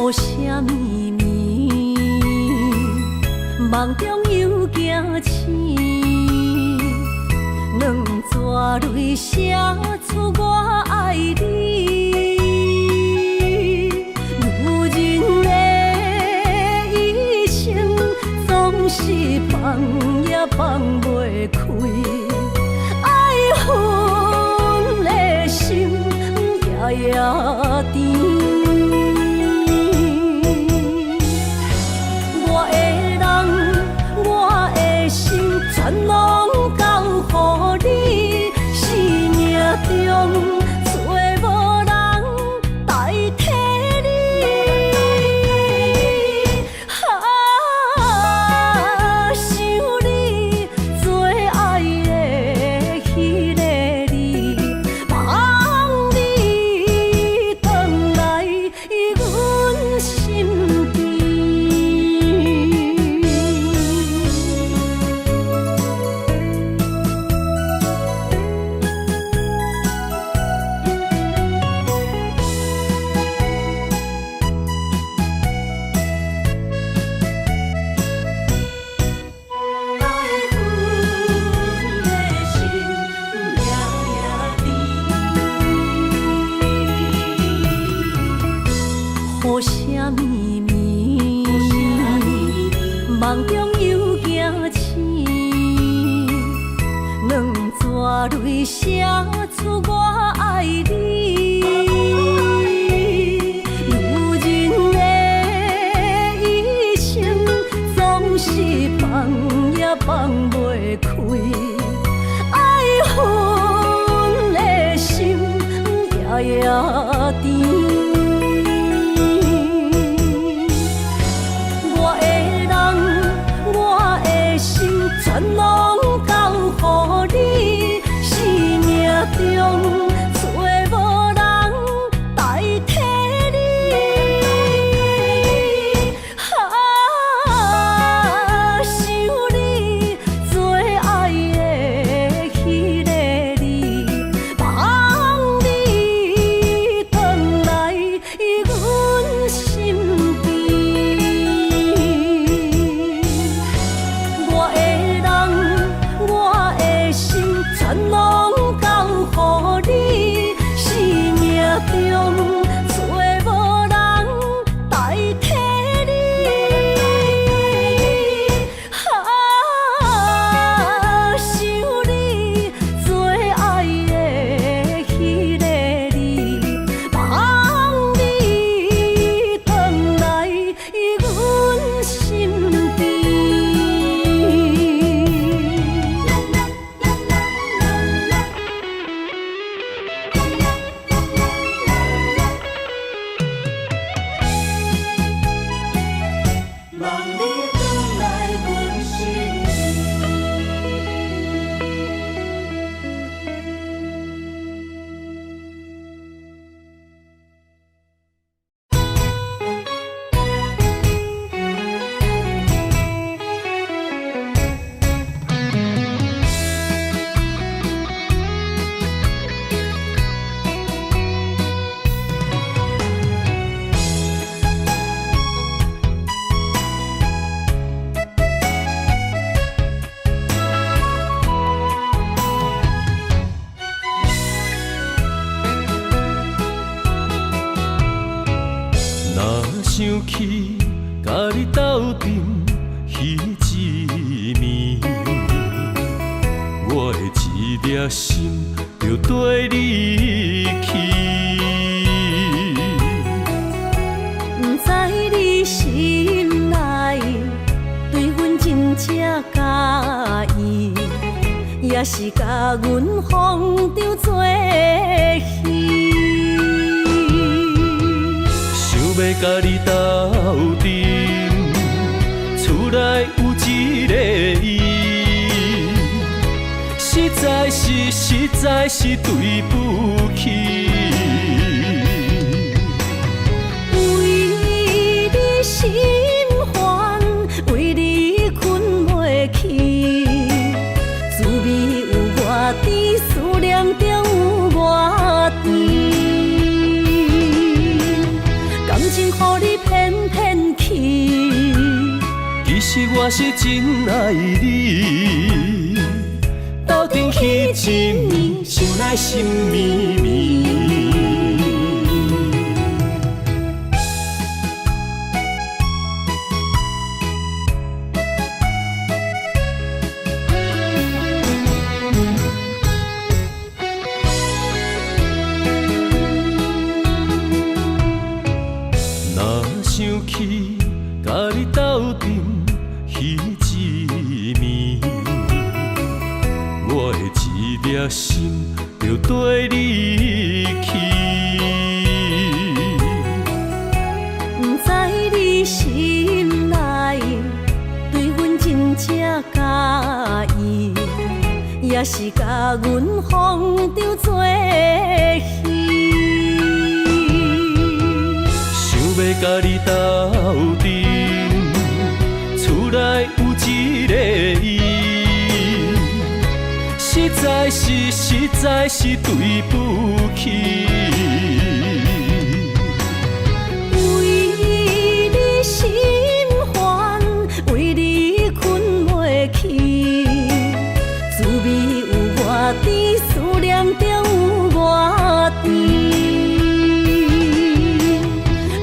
予啥物暝？夢中又驚醒，兩逝淚寫出我愛你。女人的一生總是放也放袂開，愛恨的心夜夜甜。我的人，我的心，全攏交予你。生命中找無人代替你。啊，想你最愛的彼个你，望你轉來阮身邊。愛恨的心夜夜甜，予啥物暝？夢中又驚醒，兩逝淚寫出我愛你。女人的一生總是放也放袂開，愛恨的心夜夜甜。我的人，我的心，全攏交予你。生命中找無人代替你。啊，想你最愛的彼个你，望你轉來阮身邊。我的人，我的心，全攏交予你。生命中找無人代替你。啊，想你最愛的彼个你，望你轉來阮身邊。望你轉來阮身邊。若想起佮你鬥陣彼一暝，我的一粒心就綴你去。毋知你心內對阮真正佮意，抑是共阮風中做戲。想欲佮你鬥陣，厝內有一個伊，實在是對不起。為你心煩，為你睏袂去，滋味有偌甜，思念中有偌甜。感情予你騙我是真愛你，鬥陣彼一暝，想來心綿綿。若想起佮你鬥陣彼一暝，我的一粒心就綴你去。毋知你心內對阮真正佮意，抑是共阮風中做戲。想欲佮你鬥陣，厝內有一個伊，實在是實在是對不起。為你心煩，為你睏袂去，滋味有偌甜，思念中有偌甜。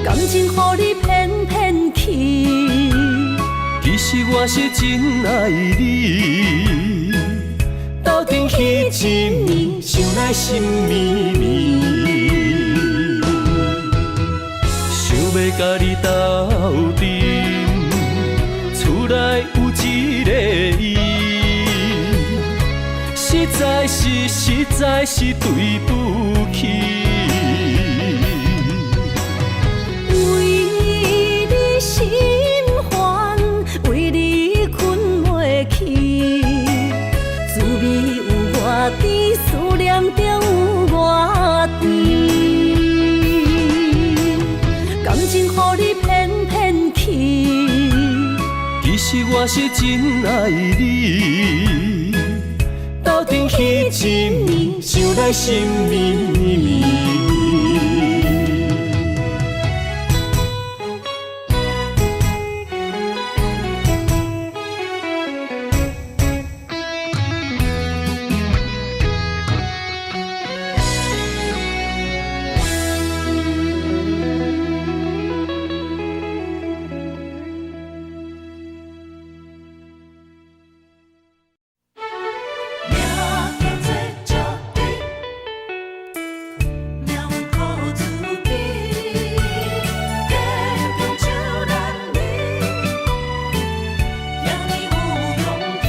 感情予你騙騙去，其實我是真愛你，鬥陣彼一暝，想來心綿綿。想欲佮你鬥陣，厝內有一個伊，實在是實在是對不起。為你心煩，為你睏袂去，滋味有偌甜，思念中有偌甜。感情予你騙騙去，其實我是真愛你，鬥陣彼一暝，想來心綿綿。命叫做石猪，命运靠自己，坚强就难离，赢你有勇气。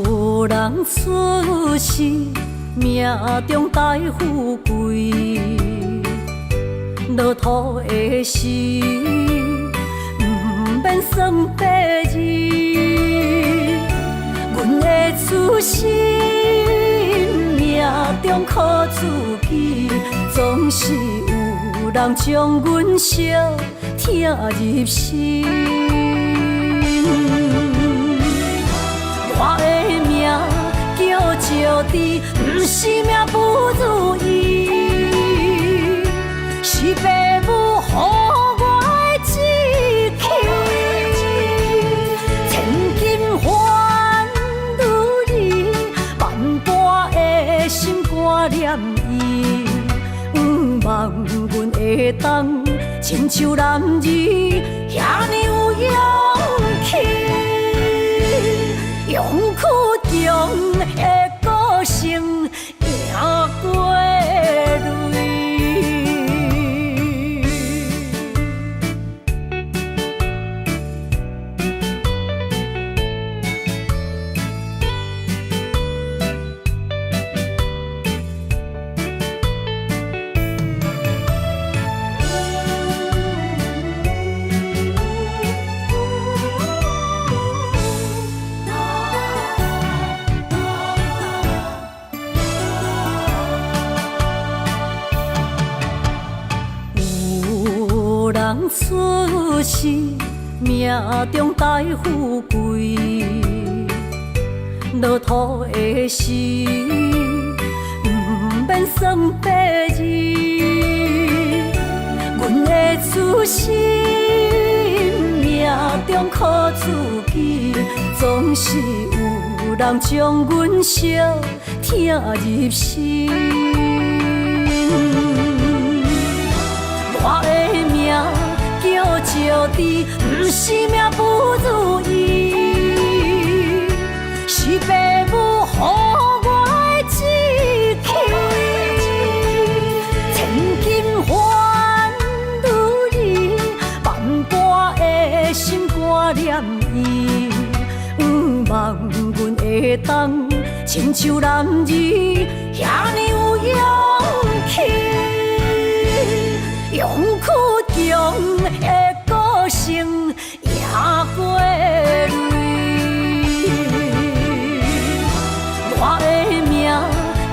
有人出世命中帶富貴，落土的時毋免算八字。阮的出身命中靠自己，總是有人將阮相疼入心。我的名叫石豬，毋是命不如意，是爸母予我的志氣。千金煩女兒，萬般的心肝念伊，毋望阮會當親像男兒遐爾有勇氣。勇氣中的個性贏過淚。有人出世命中帶富貴，落土的時，毋免算八字。阮的出身，命中靠自己，總是有人將阮相疼入心。我的命叫石智，毋是命不如意，是爸母予我的志氣。千金還女兒，萬般的心肝念伊，向望阮會當親像男兒，遐爾有勇氣。勇氣強的個性贏過淚。我的命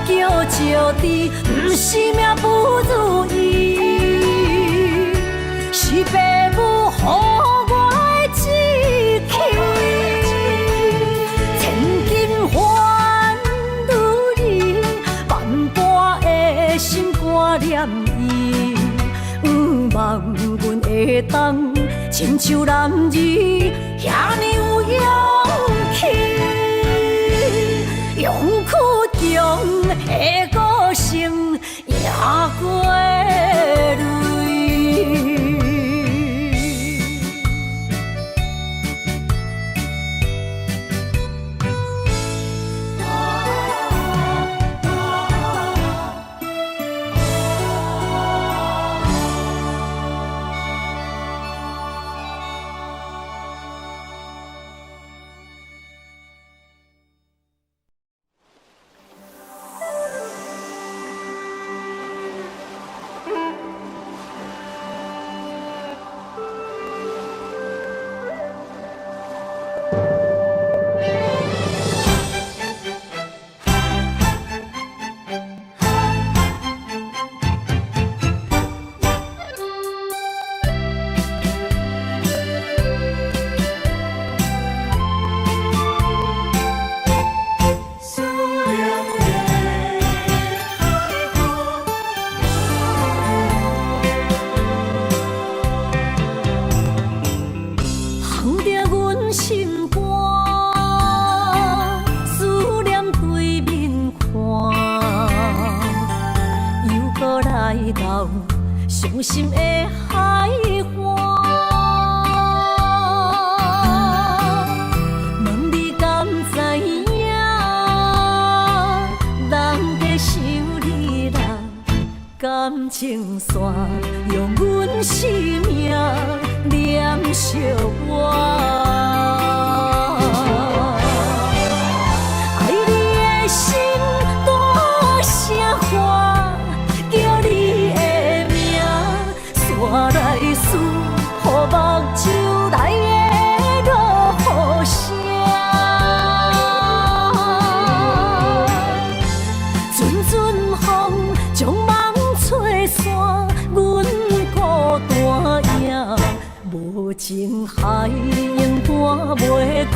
叫石智，毋是命不如意，是爸母予我的志氣。千金還女兒，萬般的心肝念伊，向望阮會當親像男兒，遐爾有勇氣。勇氣強的個性贏過淚。思念的海岸。烘著阮心肝，思念對面看，又閣來到傷心的海岸。問你敢知影，人在想你啦，感情線用阮生命連相活。愛你的心大聲喊，叫你的名，煞來撕破目睭內的落雨聲。陣陣風將夢吹散，阮孤單影。無情海永搬袂開，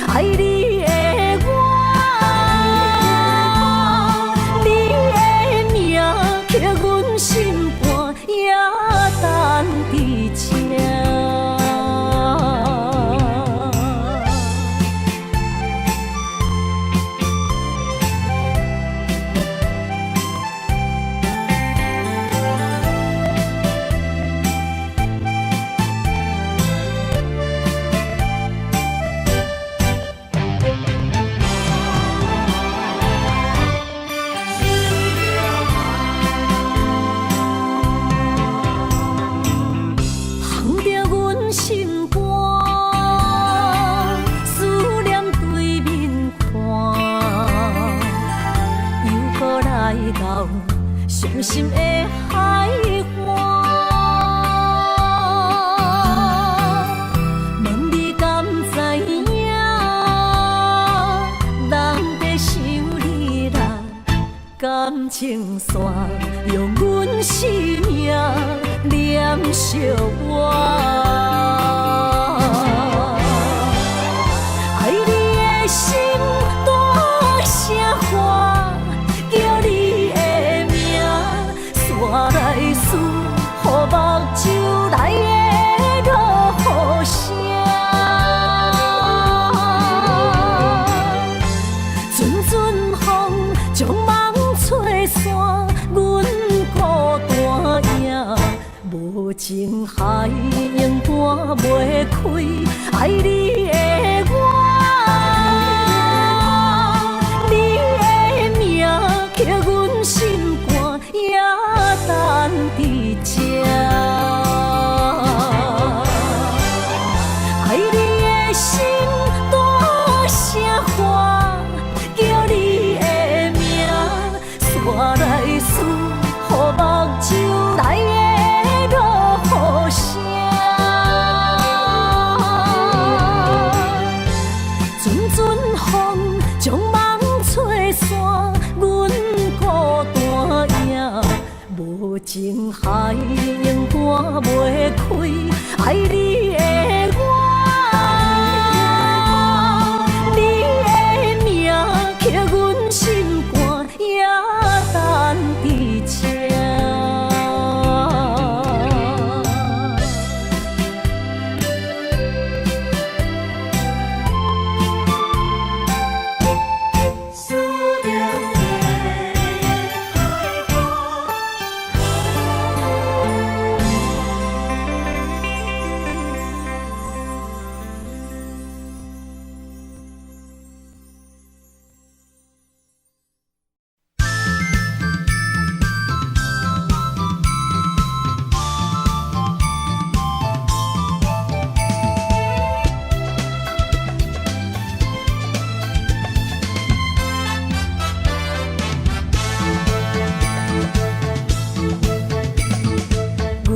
愛你的我，你的名刻阮心肝，也等佇這。烘著阮心肝，思念對面看，又閣來到傷心的海岸。問你敢知影，人在想你啦，感情線用阮生命連相活。情海永搬袂開，愛你的我，你的名刻阮心肝，也等佇這。愛你的心大聲喊，叫你的名，煞來輸予目睭內的落雨聲。陣陣風將夢吹散，阮孤單影。無情海永搬袂開，愛你的我，你的名刻阮心肝，也等佇這。思念的海岸。阮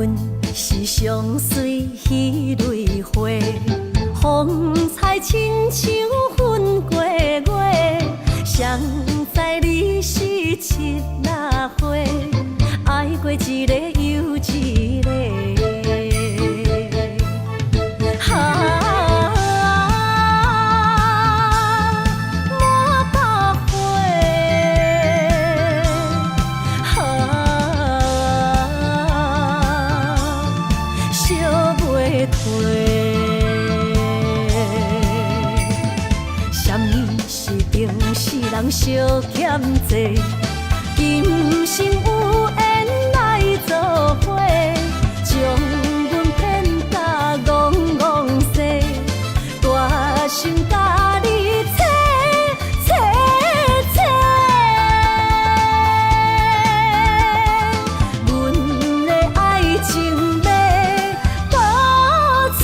是上水彼蕊花，風采親像粉過月。誰知你是七仔花，愛過一個又一個。啊，滿百花，啊，燒袂褪。啥物是情死人相欠債？今生有緣來做伙，將阮騙甲戇戇西，大心共你切切切。阮的愛情欲倒揣。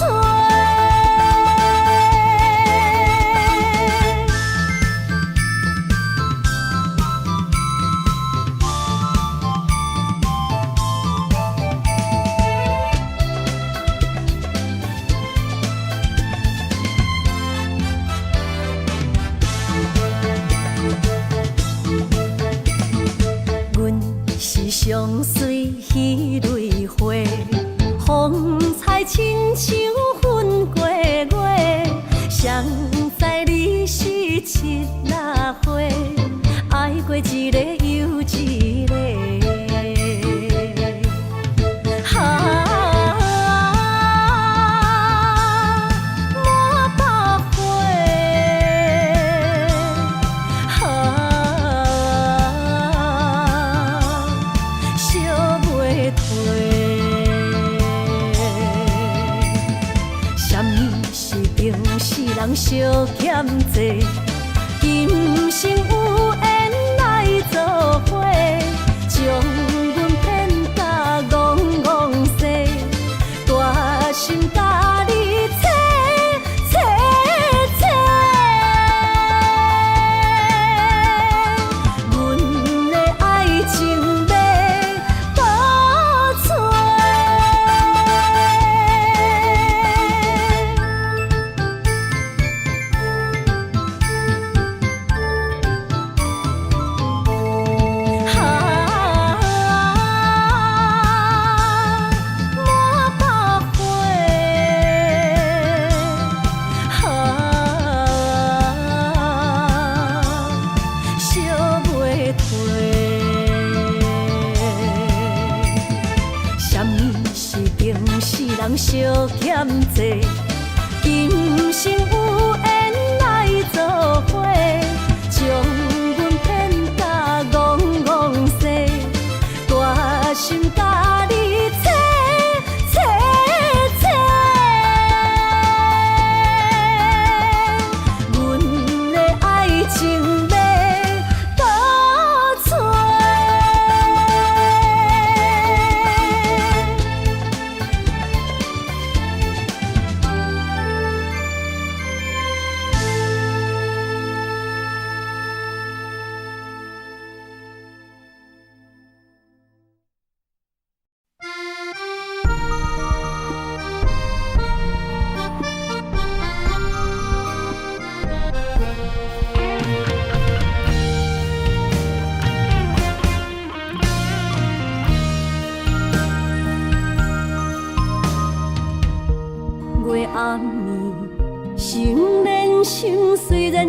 阮是上水彼蕊花，風采親像粉過月。誰知你是七仔花，愛過一個又一個。啊，滿百花，啊，燒袂褪。啥物是情死人相欠債？今生有緣來做伙，將阮騙甲戇戇西，大心共你切切切。阮的愛情欲倒揣。啊，滿百花，啊，燒袂褪。啥物是情死人相欠債？今生有緣來做伙，將阮騙甲戇戇西，大心共你切切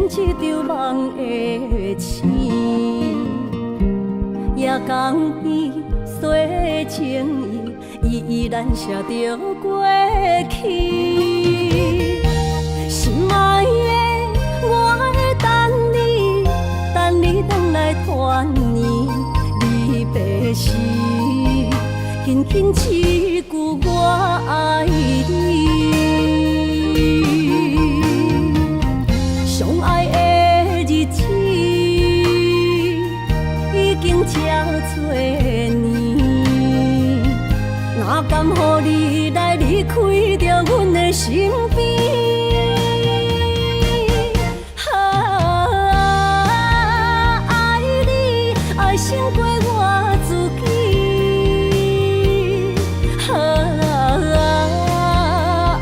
然這場夢會醒，也江邊洗情意，依依難捨著過去。心愛的，我會等你，等你轉來團圓離別時，輕輕一句我愛你。相愛的日子已經這多年，哪甘予你來離開著阮的身邊？啊，愛你愛勝過我自己。啊，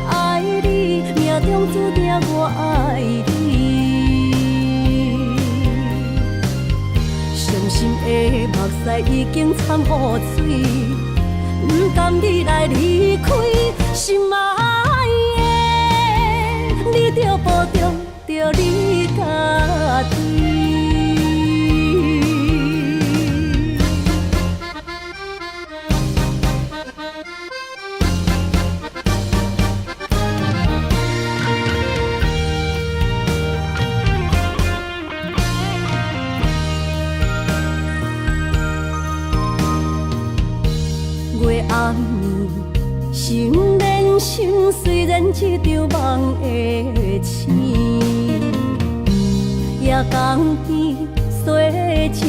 愛你命中注定我愛你。傷心的目屎已經摻雨水，不甘你來離開，心愛的，你著保重著你家己。月暗暝，心連心，雖然這場夢會醒，也江邊洗情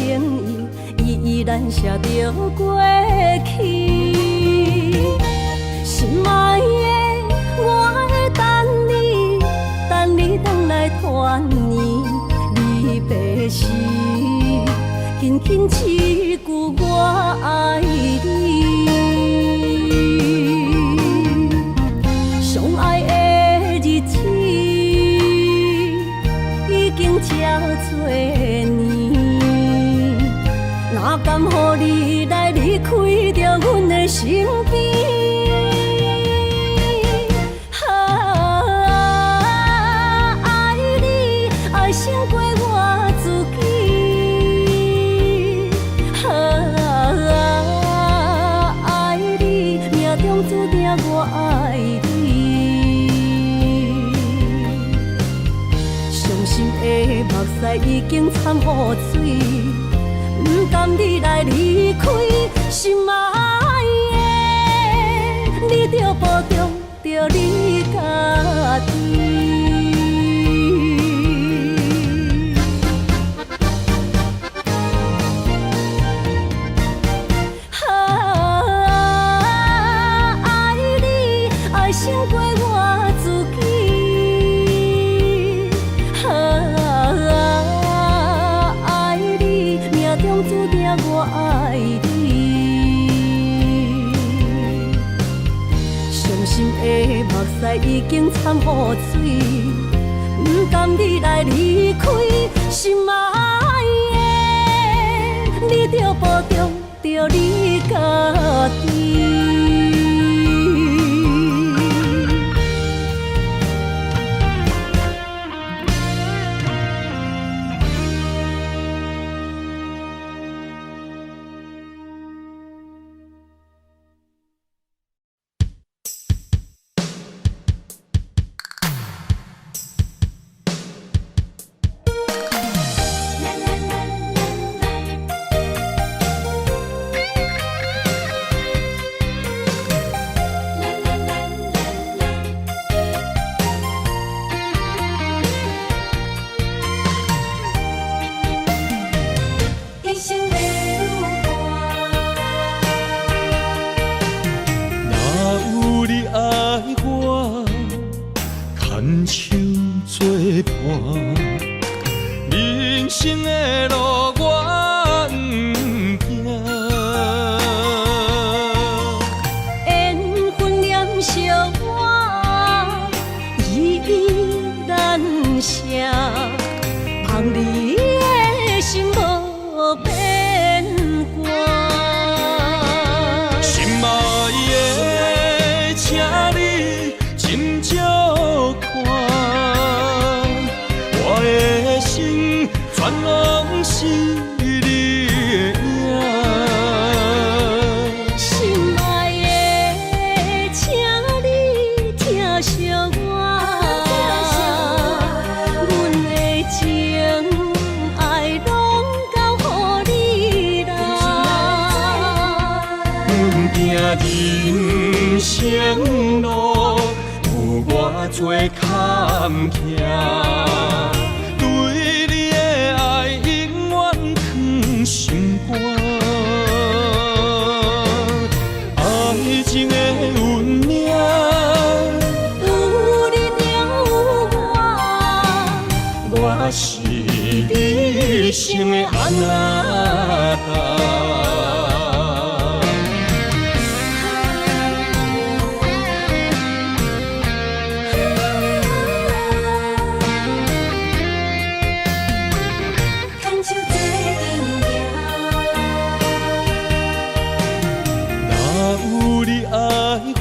意，依依難捨著過去。心愛的，我會等你，等你轉來團圓離別時，輕輕一句我愛你。相愛的日子已經這多年，哪甘予你來離開著阮的身邊？啊，愛你愛勝過我自己。啊，愛你命中注定我愛你。傷心的目屎已經摻雨水，不甘你來離開，心愛的，你著保重著你家己。啊，愛你愛勝過我自己。啊，愛你命中注定我愛你。傷心的目屎已經摻雨水，不甘你來離開，心愛的，你著保重著你家己。人生路，有偌濟坎坷，對你的愛永遠囥心肝。愛情的運命，有你就有我，我是你一生的阿那達。牽手做陣行。若有你愛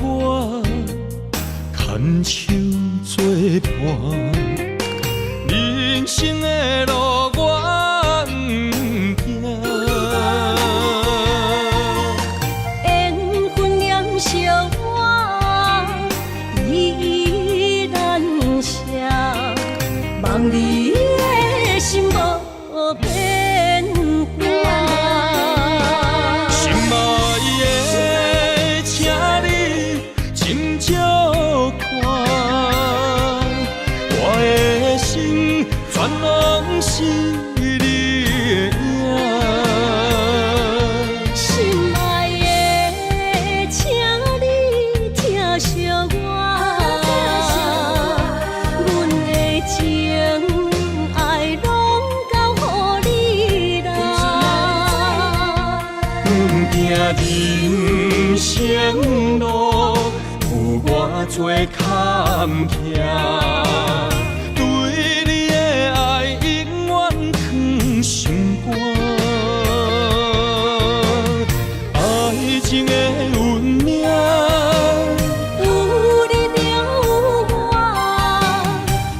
我，牽手做伴，人生的路我毋驚。緣分念相我，依依難捨，望你的心無變化。心愛的，請你斟酌看，我的心全攏是你的影。心愛的，請你疼惜我，阮的情愛攏交予你啦。不驚人生路有偌濟坎坷，對你的愛永遠囥心肝。愛情的運命，有你就有我，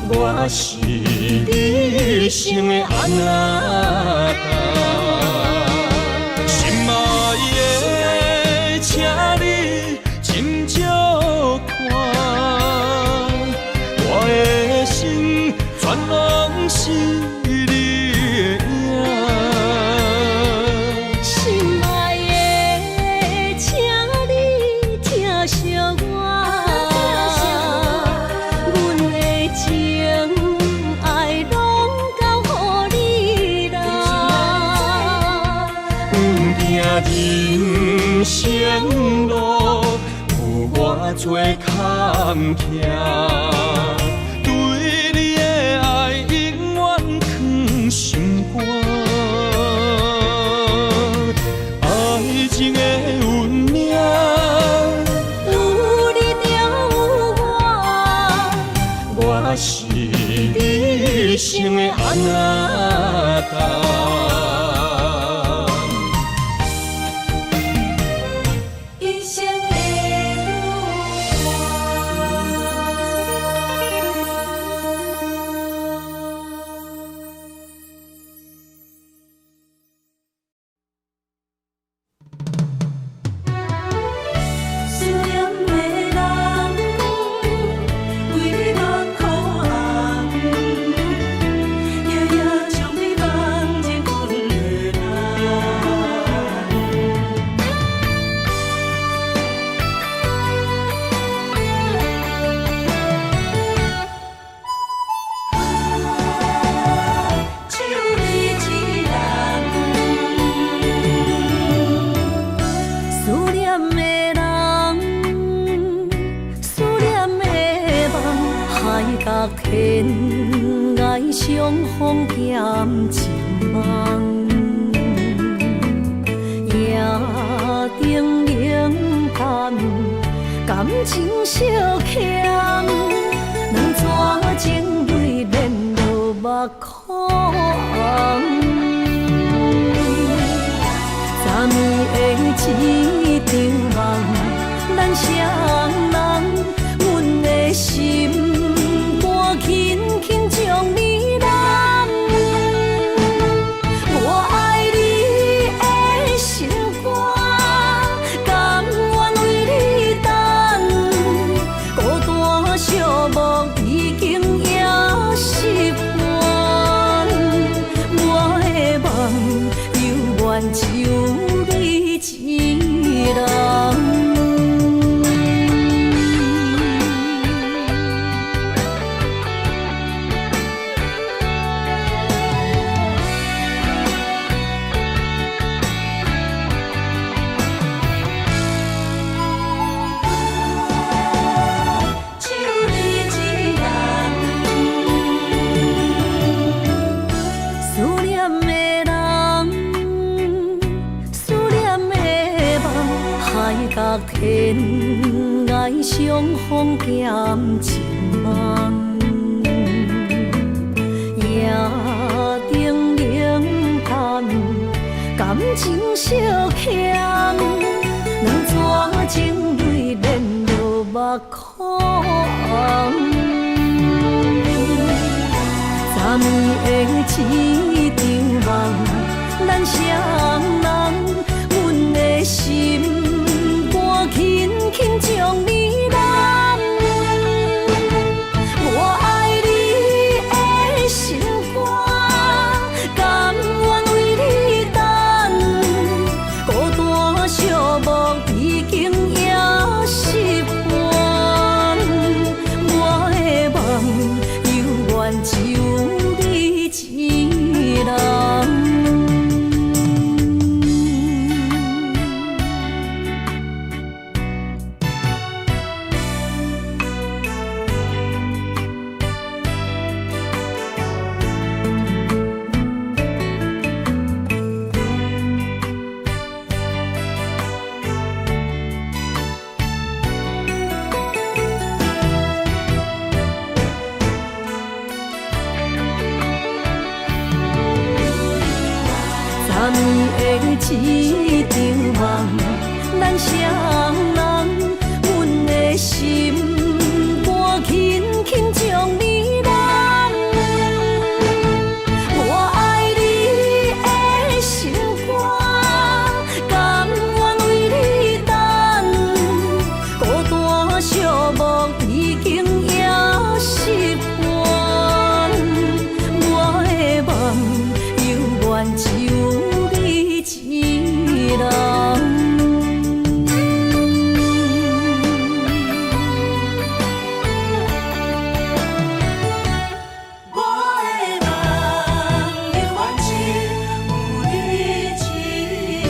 我是你一生的阿那達。心愛的，請你斟酌看，我的心全攏是你的影。心愛的，請你疼惜我，阮的情愛攏交予你啦。不驚人生路有偌濟坎坷，對你的愛永遠囥心肝。愛情的運命，有你就有我，我是你一生的阿那達。一生的旅伴。思念的人，為你目眶紅，夜夜將你放入阮的夢。只有你一人。思念的人，思念的夢，海角天涯相逢兼情夢。夜燈冷淡，感情相欠，兩逝情淚連落目眶紅。昨暝的一場夢，咱雙人，阮的心肝輕輕將你攬。我愛你的心肝，甘願為你等，孤單寂寞已經也習慣。我的夢猶原只有你一人。角天涯相逢兼情梦，夜灯冷淡，感情相欠，两逝情泪连落目眶红。昨暝的一场梦，咱双人，阮的心肝轻轻将你揽。我爱你的心肝，甘愿为你等，孤单寂寞已经也习惯。我的梦犹原只有你一人。昨暝的一场梦，咱双人，阮的心肝轻轻将你揽。我爱你的心肝，甘愿为你等，孤单寂寞已经也习惯。我的梦犹原只有你一人。我的梦犹原只有你一人。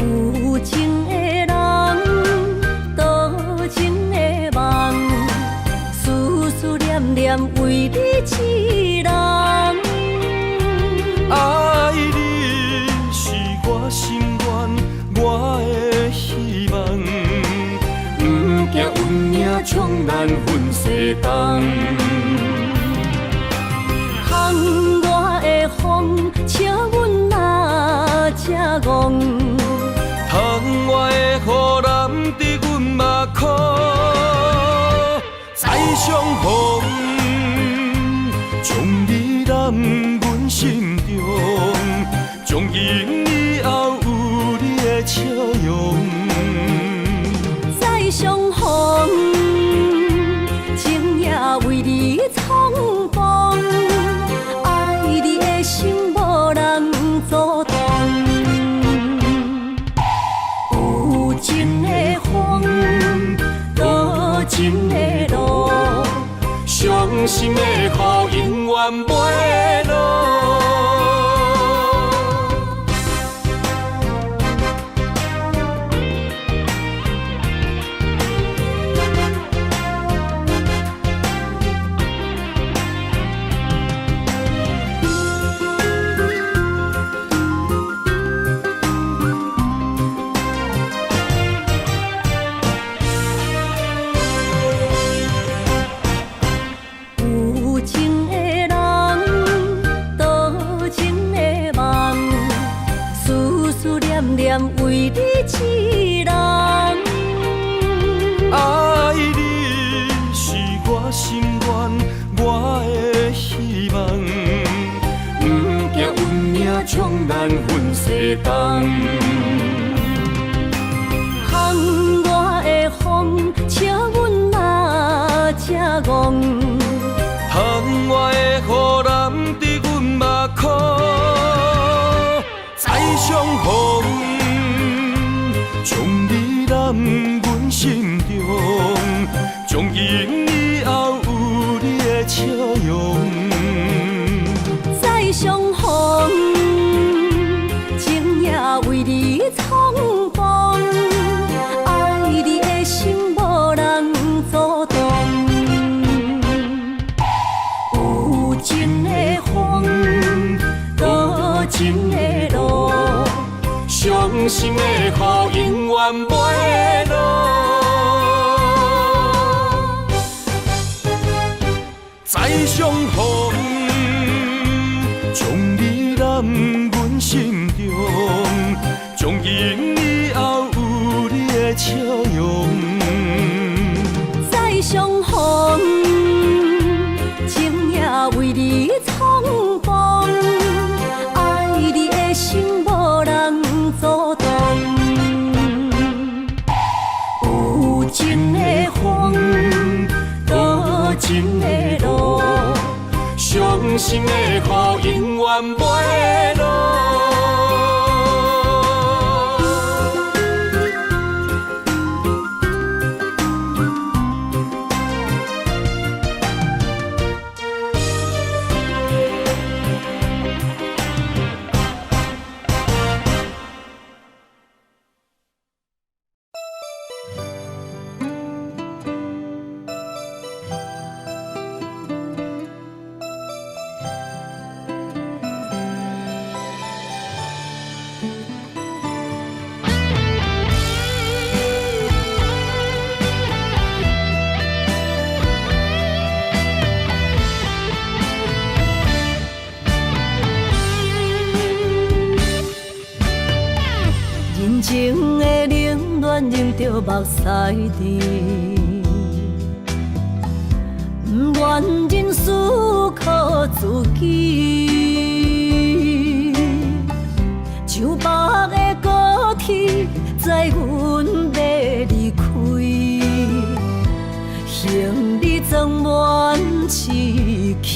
有情的人，多情的梦，思思念念为你一人。爱你是我心愿，我的希望。不惊运命将咱分西东。窗外的风，笑阮若这戆。窗外的雨淋伫阮目眶，再相逢，将你揽阮心中，从今以后有你的笑容。再相逢，情也为你重逢，爱你的心无人阻挡。有情的风，多情的路，伤心的雨永远袂落。有情的人，多情的梦，思思念念为你一人。爱你是我心愿，我的希望。不惊运命将咱分西东。窗外的风，笑阮若这戆。窗外的雨淋伫阮從今以後有你的笑容。再相逢，情也為你重逢，愛你的心無人阻擋。有情的風，多情的路，傷心的雨永遠袂落。再相逢，將你攬阮心中，從今以後有你的笑容。再相逢，情也為你重逢，愛你的心無人阻擋。有情的風，多情的路，傷心的雨永遠袂落。人情的冷暖忍著目屎甜，不愿认输靠自己。像别的高铁，载阮欲离开，行李装满市区。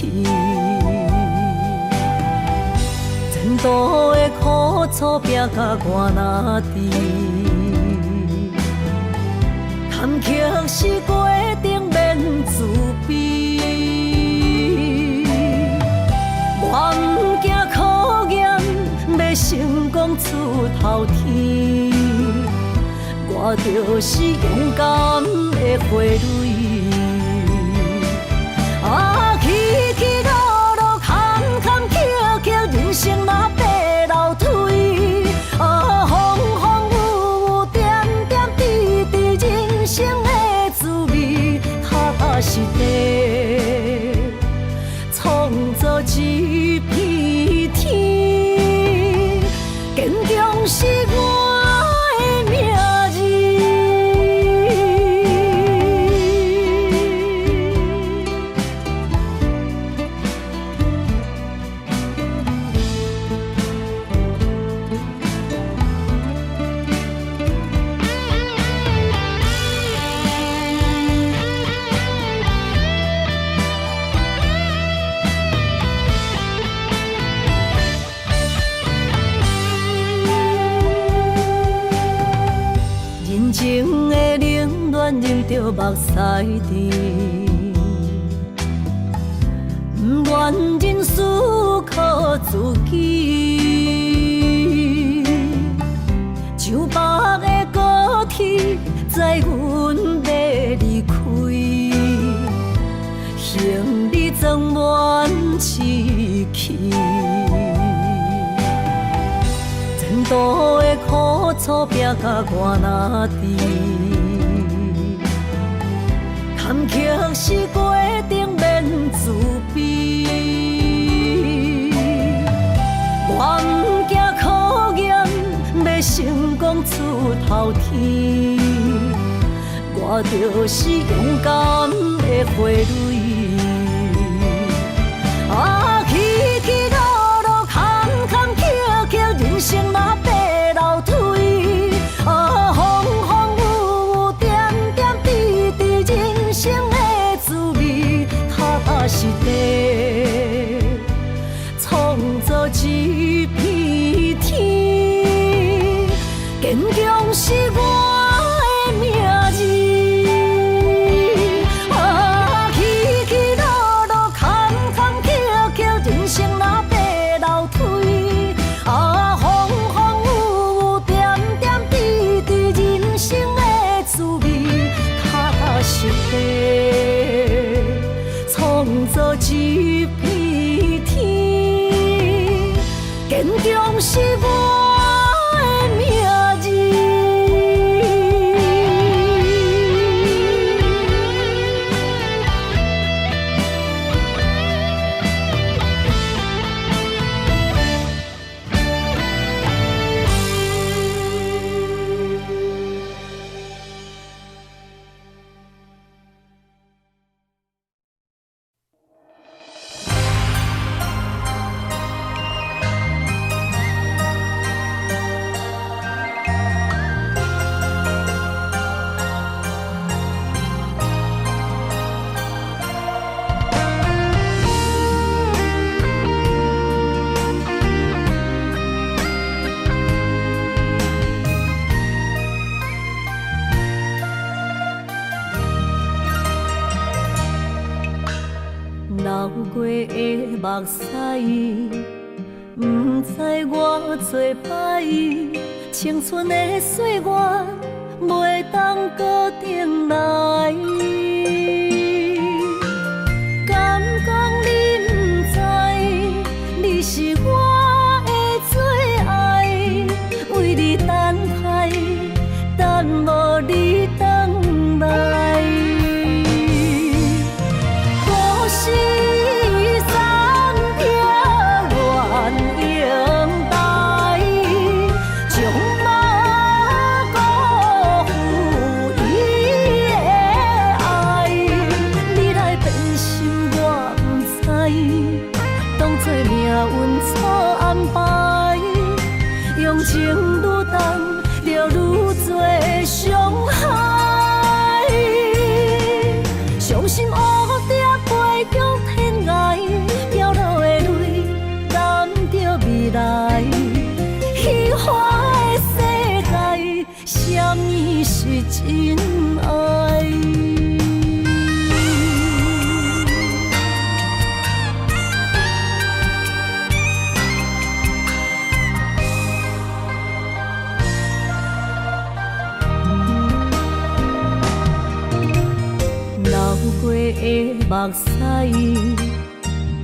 前途的苦楚拼甲我若知，坎坷是过程免自卑。我毋惊考验，欲成功出頭天。我就是勇敢的花蕊。啊，起起落落，坎坎坷坷，人生若爬樓梯。啊，風風雨雨，點點滴滴，人生的滋味，確實地創造一片天。堅強是我的名字。人情的冷暖忍著目屎甜，不愿認輸靠自己。像別的高鐵，載阮欲離開，行李裝滿市區。前途的苦楚拼甲我若知，坎坷是過程免自卑。我毋驚考驗，欲成功出頭天。我就是勇敢的花蕊。啊，起起落落，坎坎坷坷，人生若爬樓梯。啊，風風雨雨，點點滴滴，人生的滋味，確實地創造一片天。堅強是我的名字。做一片天。堅強是我的命字。流過的目屎，毋知偌濟擺，青春的歲月袂當閣轉來。敢講你毋知，你是我的最愛，為你等待，等無你轉來。故事三撇鸳鸯台，將馬辜負伊的愛。你來變心我毋知，當作命運錯安排，用情愈重，就愈濟傷害。傷心烏蝶飛向天涯，飄落的淚染著未來。虛幻的世界，啥物是真愛？流過的目屎，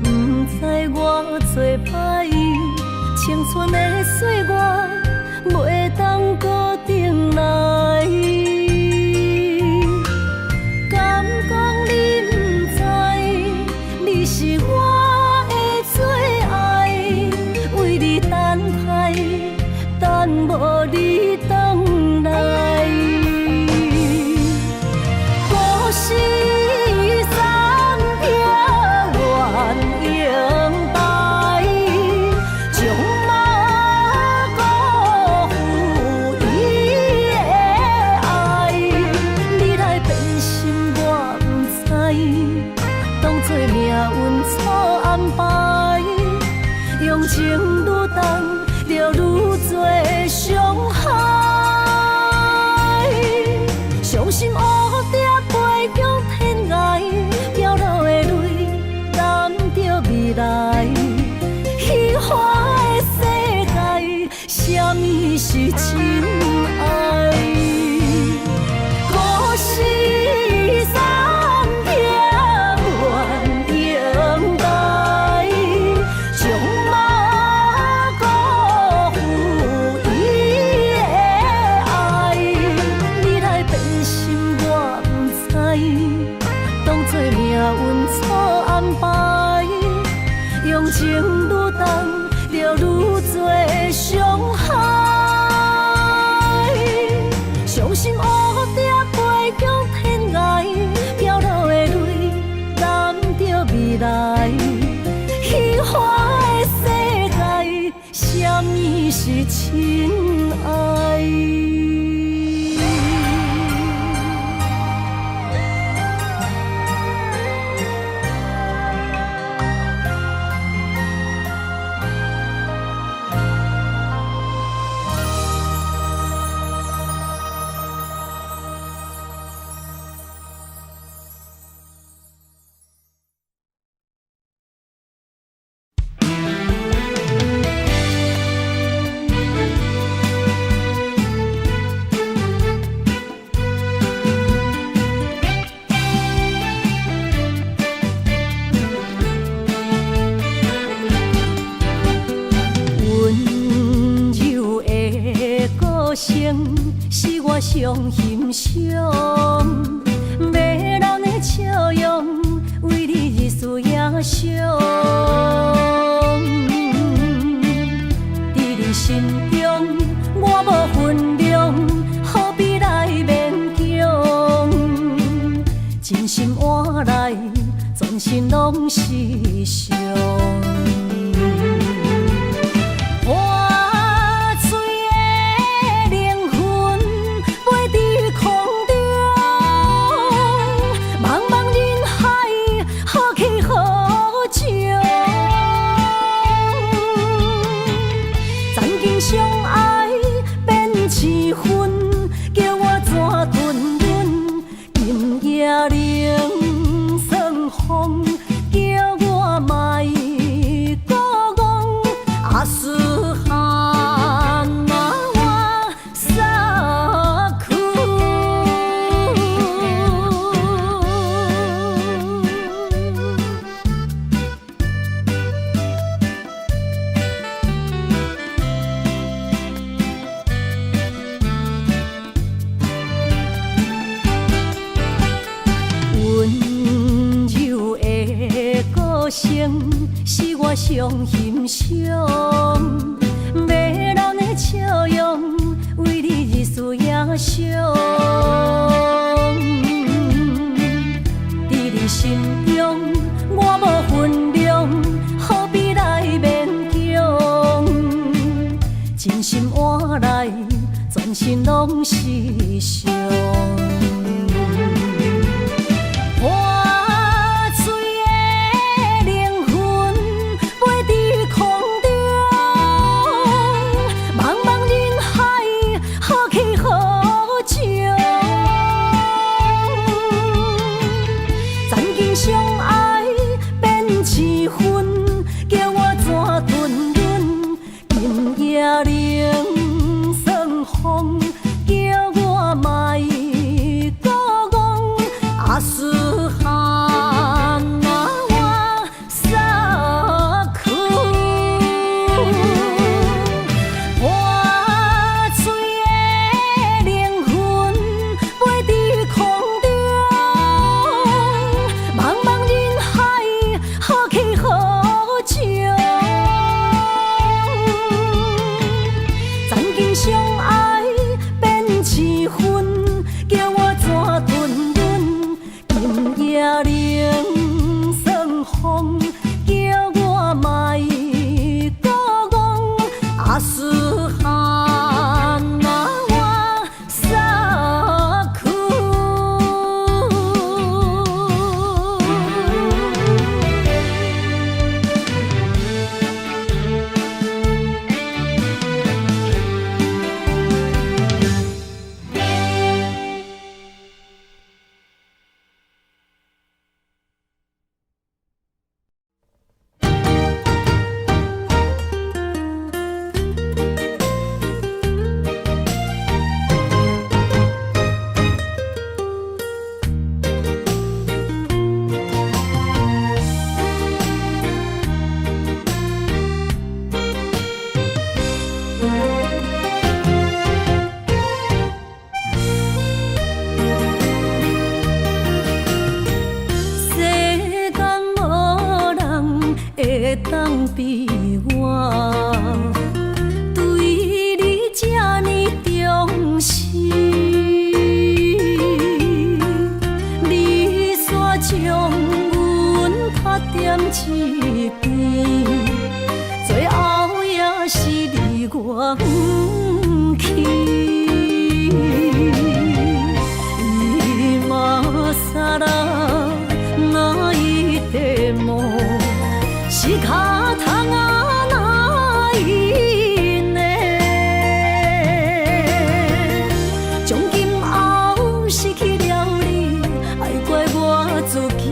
毋知偌濟擺，青春的歲月袂當閣轉來。敢講你毋知，你是我的最愛，為你等待，等無你轉來。故事三撇鸳鸯台，將馬辜負伊的愛。你來變心我毋知，當作命運錯安排，用情愈重，就愈濟傷害。傷心烏蝶飛向天涯，飄落的淚染著未來。虛幻的世界，啥物是真愛？故事三撇鸳鸯台，將馬辜負伊的愛。你來變心我毋知，當作命運錯安排，用情愈重，就愈濟傷害。傷心烏蝶飛向天涯，飄落的淚染著未來。虛幻的世界，啥物是真愛？我上欣賞。迷人的笑容，為你日思夜想。佇你心中，我無份量，何必來勉強？真心換來，全身攏是傷。破碎的靈魂飛佇空中，茫茫人海，何去何從？曾經相愛變痴恨，叫我怎吞忍？今夜冷霜風，叫我莫閣戇。阿斯漢那我撒去。溫柔的歌聲是我上欣賞，迷人的笑容為你日思夜想。佇你心中，我無份量，何必來勉強？真心換來，全身攏是傷。破碎的靈魂飛佇空中，茫茫人海，何去何從？曾經相愛變痴恨，叫我怎吞忍？今夜冷霜風，叫我莫閣戇。阿斯漢那我撒去。破碎的靈魂飛佇空中，茫茫人海，何去何從？曾經相愛變痴恨，叫我怎吞忍？今夜冷霜風，叫我莫閣戇。阿斯漢那我撒去。世間無人會當比我，對你這呢重視。你煞將阮拍踮一邊，最後也是離我遠去。今更泣いても仕方がないね。從今後失去了你，愛怪我自己。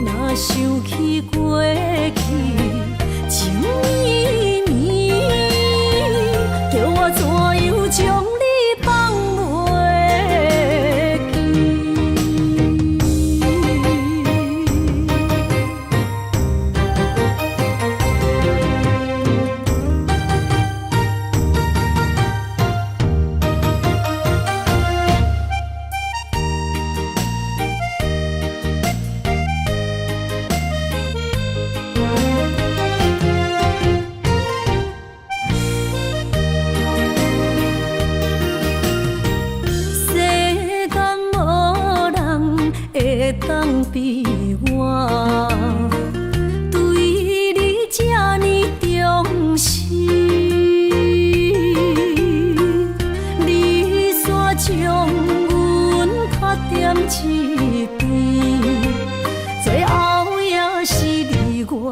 若想起過去，情綿綿，叫我怎樣將你放袂記？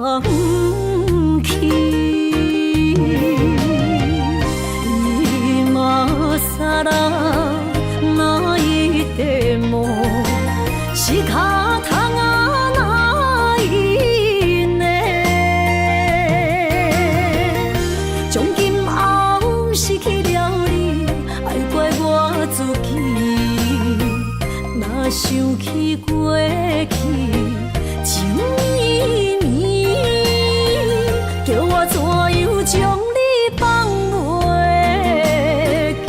放棄。今さら泣いても仕方がないね。從今後失去了你，愛怪我自己。若想起過去，情綿綿，叫我怎樣將你放袂記？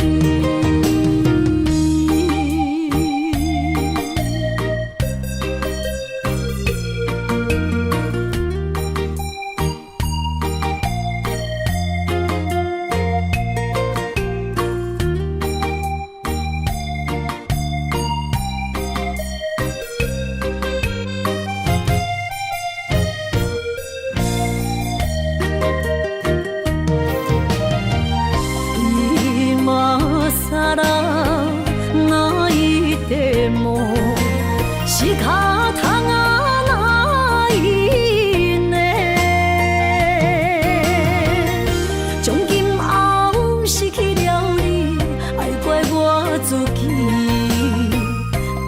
今さら泣いても仕方がないね。從今後失去了你，愛怪我自己。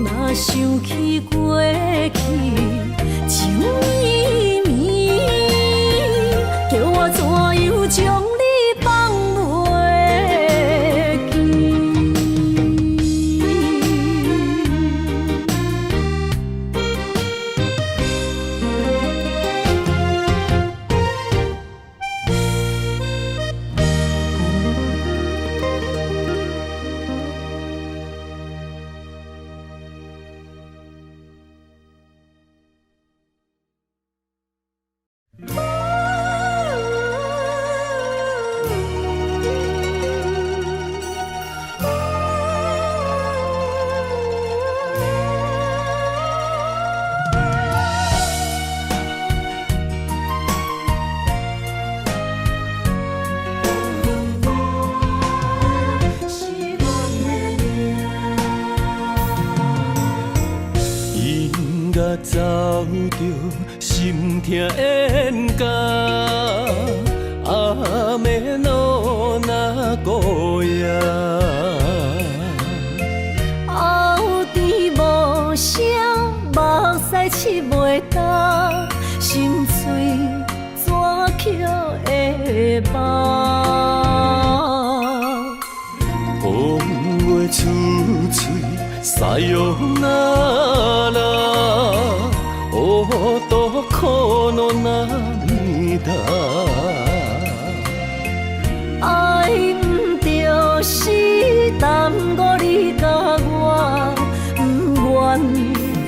若想起過去，情綿綿，叫我怎樣將你放袂記？是阮的命。音乐走著心痛演甲，雨の名古屋。后甜無聲，目屎拭袂干，心碎怎捡會放？講話出嘴，さよなら，男の涙。愛毋就是耽誤你佮我，毋願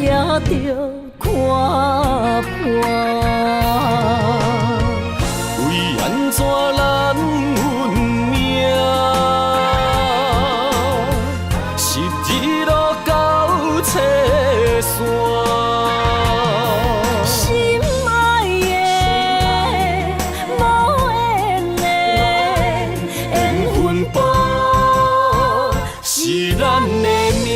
也著看破。為按怎咱運命？十字路交切线。心愛的無緣的緣分簿，是咱的命。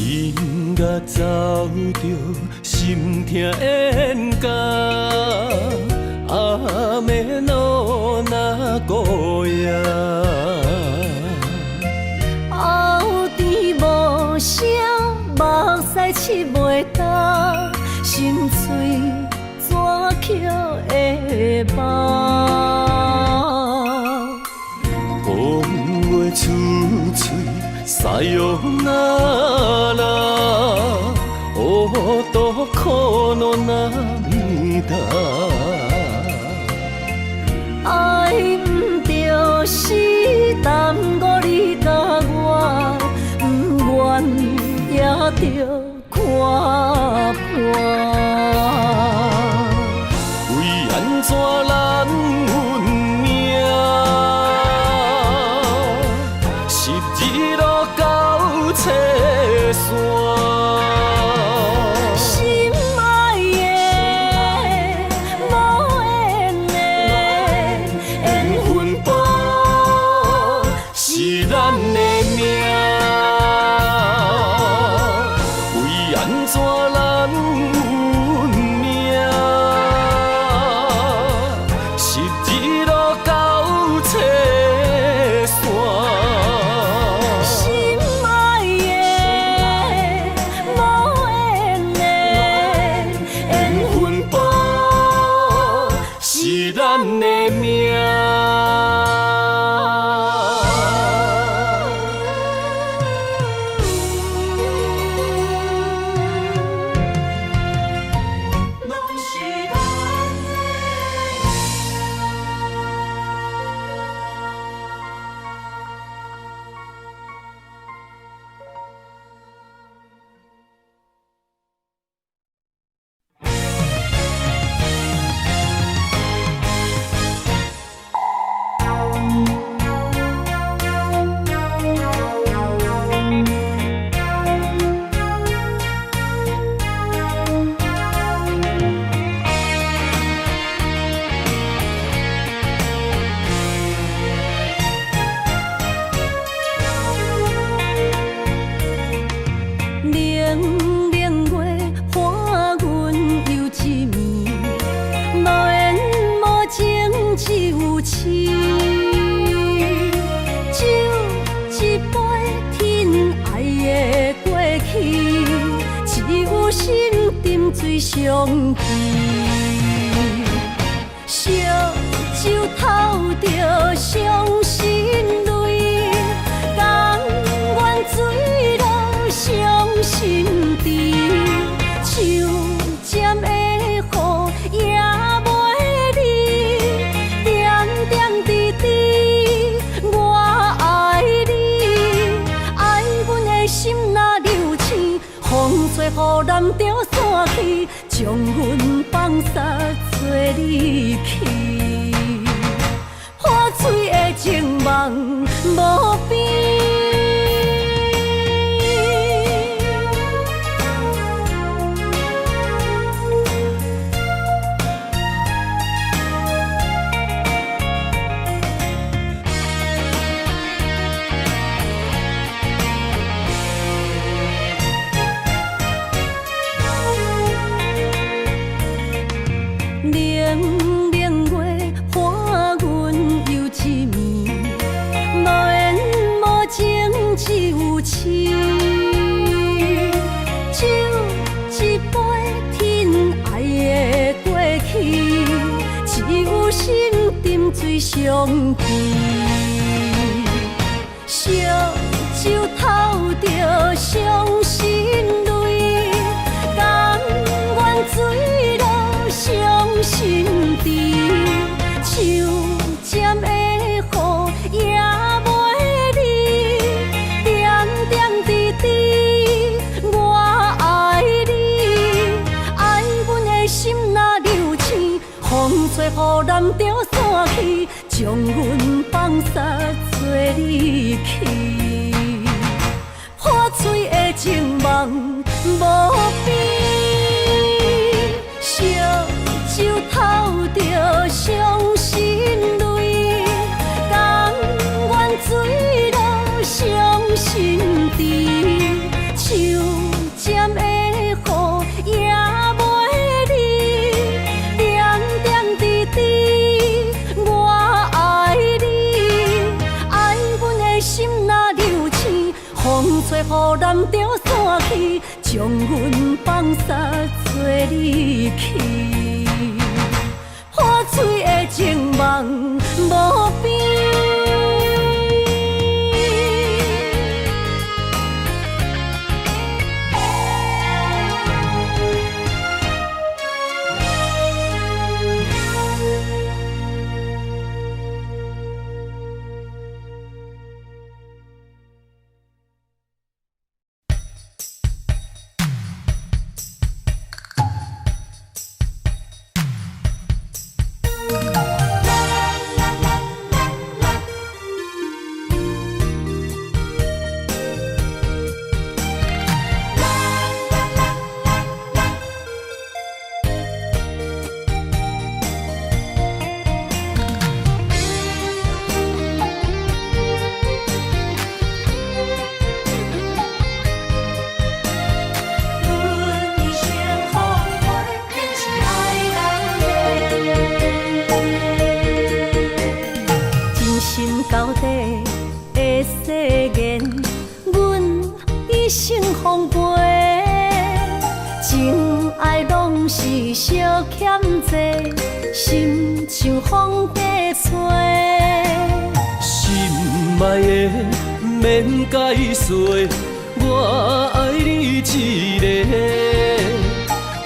音乐走著心痛演甲，雨の名古屋。后甜無聲，目屎拭袂干，心碎怎捡會放？講話出嘴，さよなら，男の涙。愛毋就是耽誤你佮我，毋願也著看破。為按怎咱運命？的命。拢是咱的冷冷月伴阮游一暝，无缘无情只有痴。酒一杯天爱的过去，只有心沉醉相记。烧酒透著伤心泪，甘愿坠落伤心池，像针的雨也袂离，点点滴滴我爱你，爱阮的心若流星，风吹雨淋著散去，将阮放捒做你去。破碎的情梦无边。冷冷月伴阮游一暝，无缘无情只有痴。酒一杯天爱的过去，只有心沉醉相记。烧酒透著伤心泪，甘愿坠落伤心池，像针的雨也袂离，点点滴滴我爱你，爱阮的心若流星，风吹雨淋著散去，将阮放捒做你去。破碎的情梦无边，烧酒透著伤心泪，甘愿坠落伤心池，像针的雨也袂离，点点滴滴我爱你，爱阮的心若流星，风吹雨淋著散去，将阮放捒做你去。破碎的情梦无边。阮一生风花，仍是爱人的。真心交底的誓言，阮一生奉陪，情爱拢拢是相欠债，心像风在吹。心爱的，免解说，我爱你一个。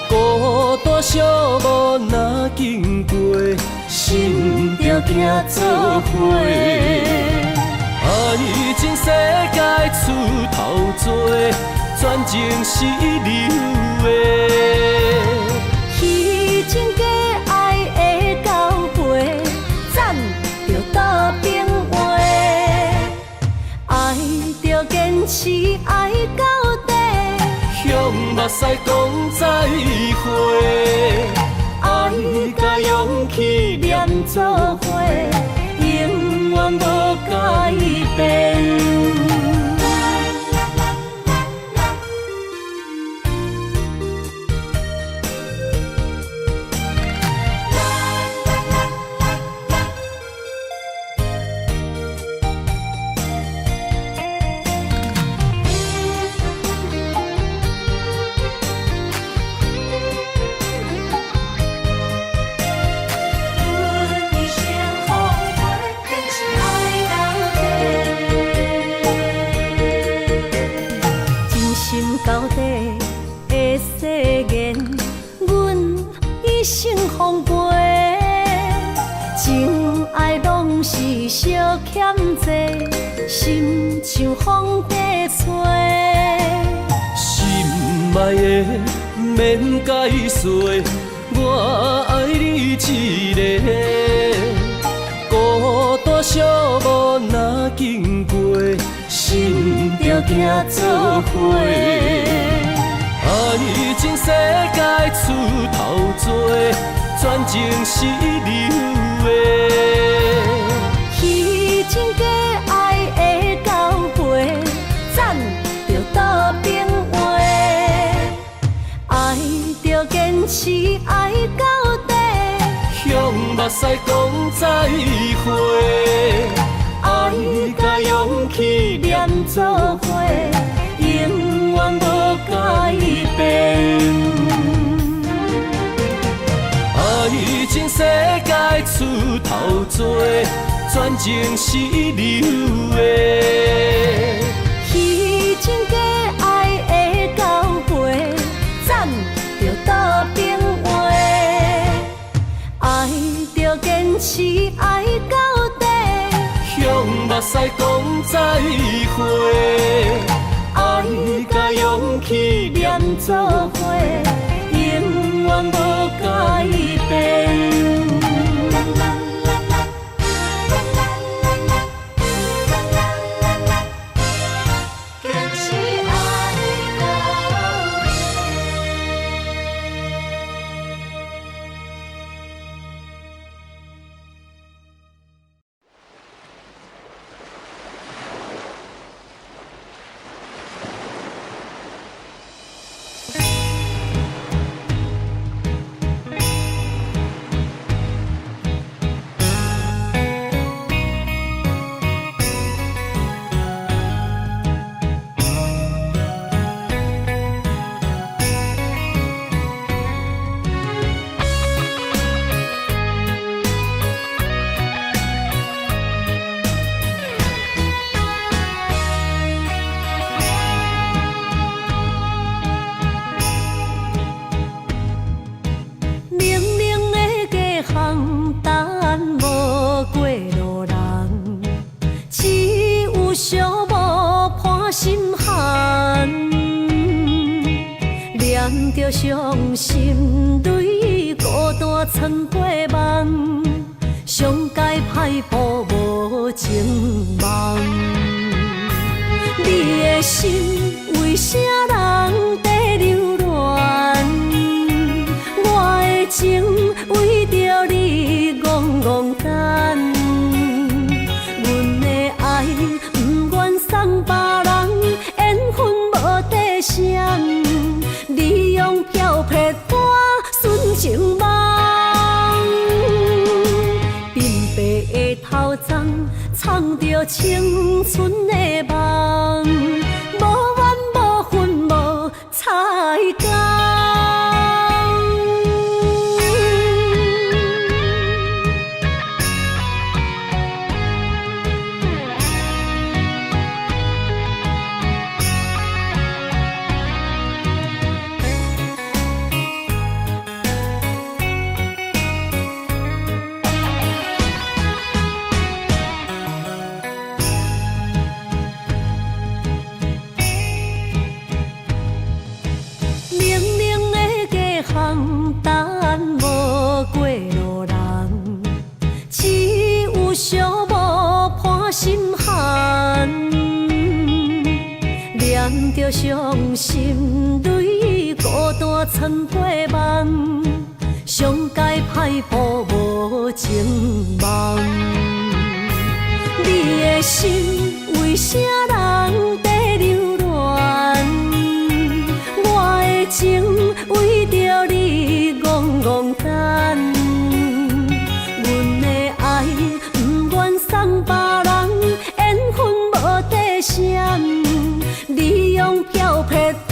孤单寂寞若经过，心就行做伙。爱情世界出头多，全情是流的。虚情假爱的交陪，欉著倒边话。爱著坚持爱到底，向目屎讲再会。爱佮勇气连做伙，永远无改变。阮一生风波，坚持爱到底。真心交底的誓言，阮一生奉陪。情爱拢是相欠债，心像风在吹。心爱的，免解说，我爱你一个。孤单寂寞若经过，心就行做伙。爱情世界出头多，全情是流的。虚情假爱的交陪，欉著倒边话。爱著坚持爱到底，向目屎讲再会。爱佮勇气连做伙，永远无改变。爱情世界出头多，全情是流的。虚情假爱的交陪，欉著倒边话。爱著坚持爱到底，向目屎讲再会。爱佮勇气连做伙，永远无改变。坚持爱到底。冷冷的街巷等无过路人，只有寂寞伴心寒。念著伤心泪，孤单藏过梦，上界歹报无情梦。你的心为啥人在留恋？我的情为著你戆戆等，阮的爱不愿送别人，缘分无底线，你用飘撇我纯情梦，鬓白的头鬃，藏著青春的梦，无怨无恨无猜工。寂寞破心寒，念著傷心淚，孤單藏過夢，上佳歹報無情夢。你的心為啥人在留戀？我的情為著你戇戇等。阮的愛不願送別人，緣分無底線，你用飄撇破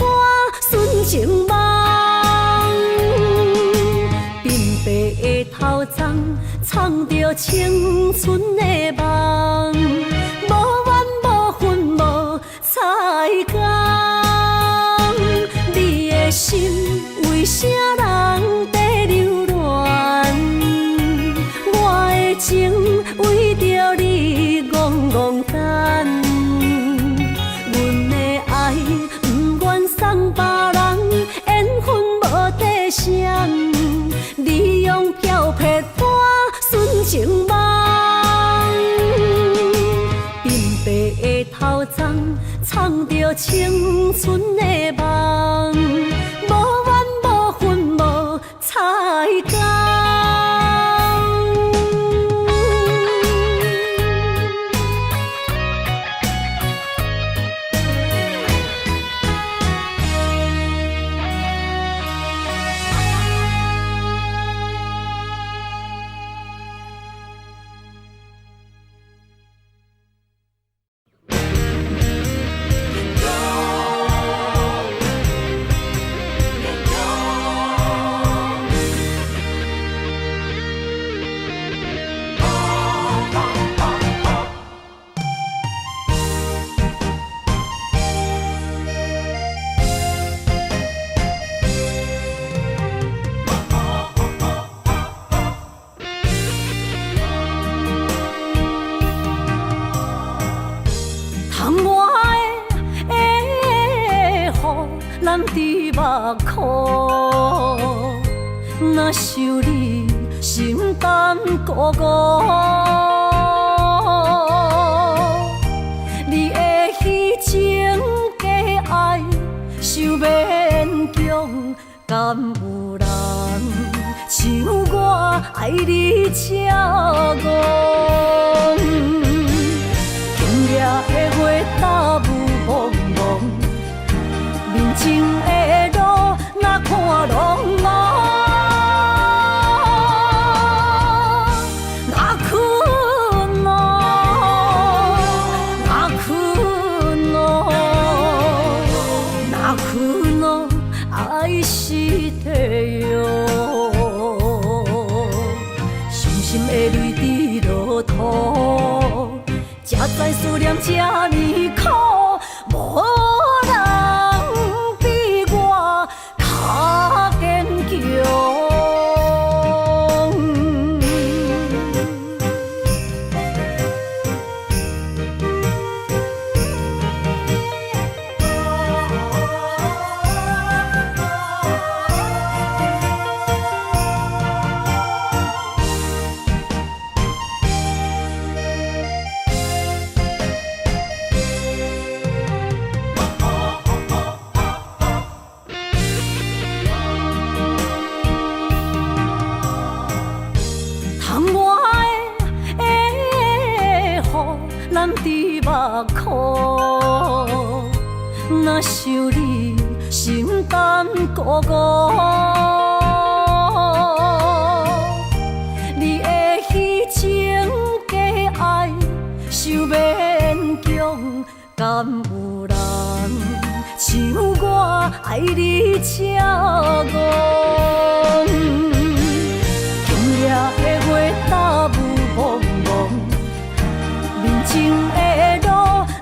純情夢。鬢白的頭鬃，藏著青春的夢，無怨無恨無猜工。你的心為啥人在留戀？我的情為著你戇戇等。阮的愛不願送別人，緣分無底線，你用飄撇破純情夢。鬢白的頭鬃，藏著青春的夢，無怨無恨無猜工。窗外的雨淋伫目眶，若想你心胆孤孤。你的虚情假愛伤勉強，敢有人像我愛你這戇？今夜的月罩霧濛濛，面前的路若看挵濛。泣くの，泣くの，泣くの，愛してよ。傷心的淚伫落土，才知思念這呢苦，無人比我較堅強。窗外的雨淋伫目眶，若想你心胆孤孤。你的虚情假愛伤勉強，敢有人像我愛你這戇？今夜的月罩霧濛濛，面前的路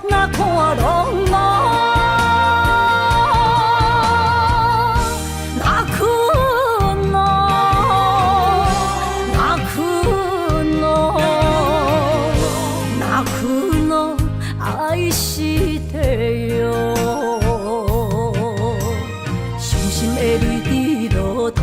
若看挵濛。泣くの，泣くの，泣くの，愛してよ。傷心的淚伫落土。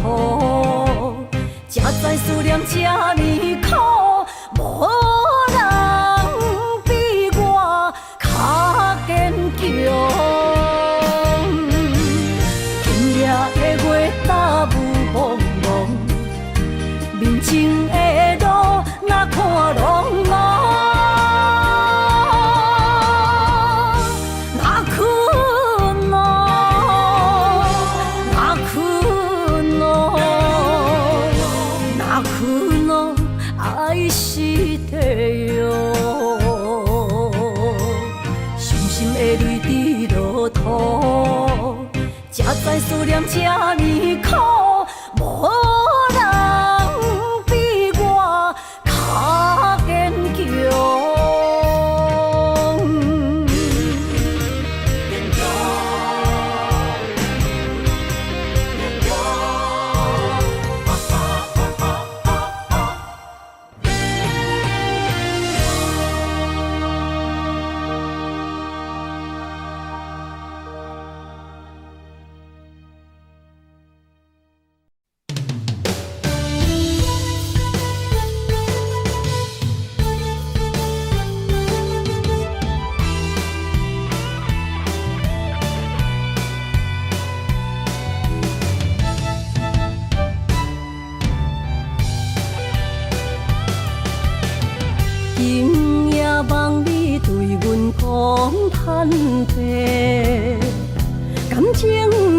念這呢苦，無人比我較堅強。堅強，堅強，哈哈哈哈哈哈。今夜夢裡對阮講坦白，感情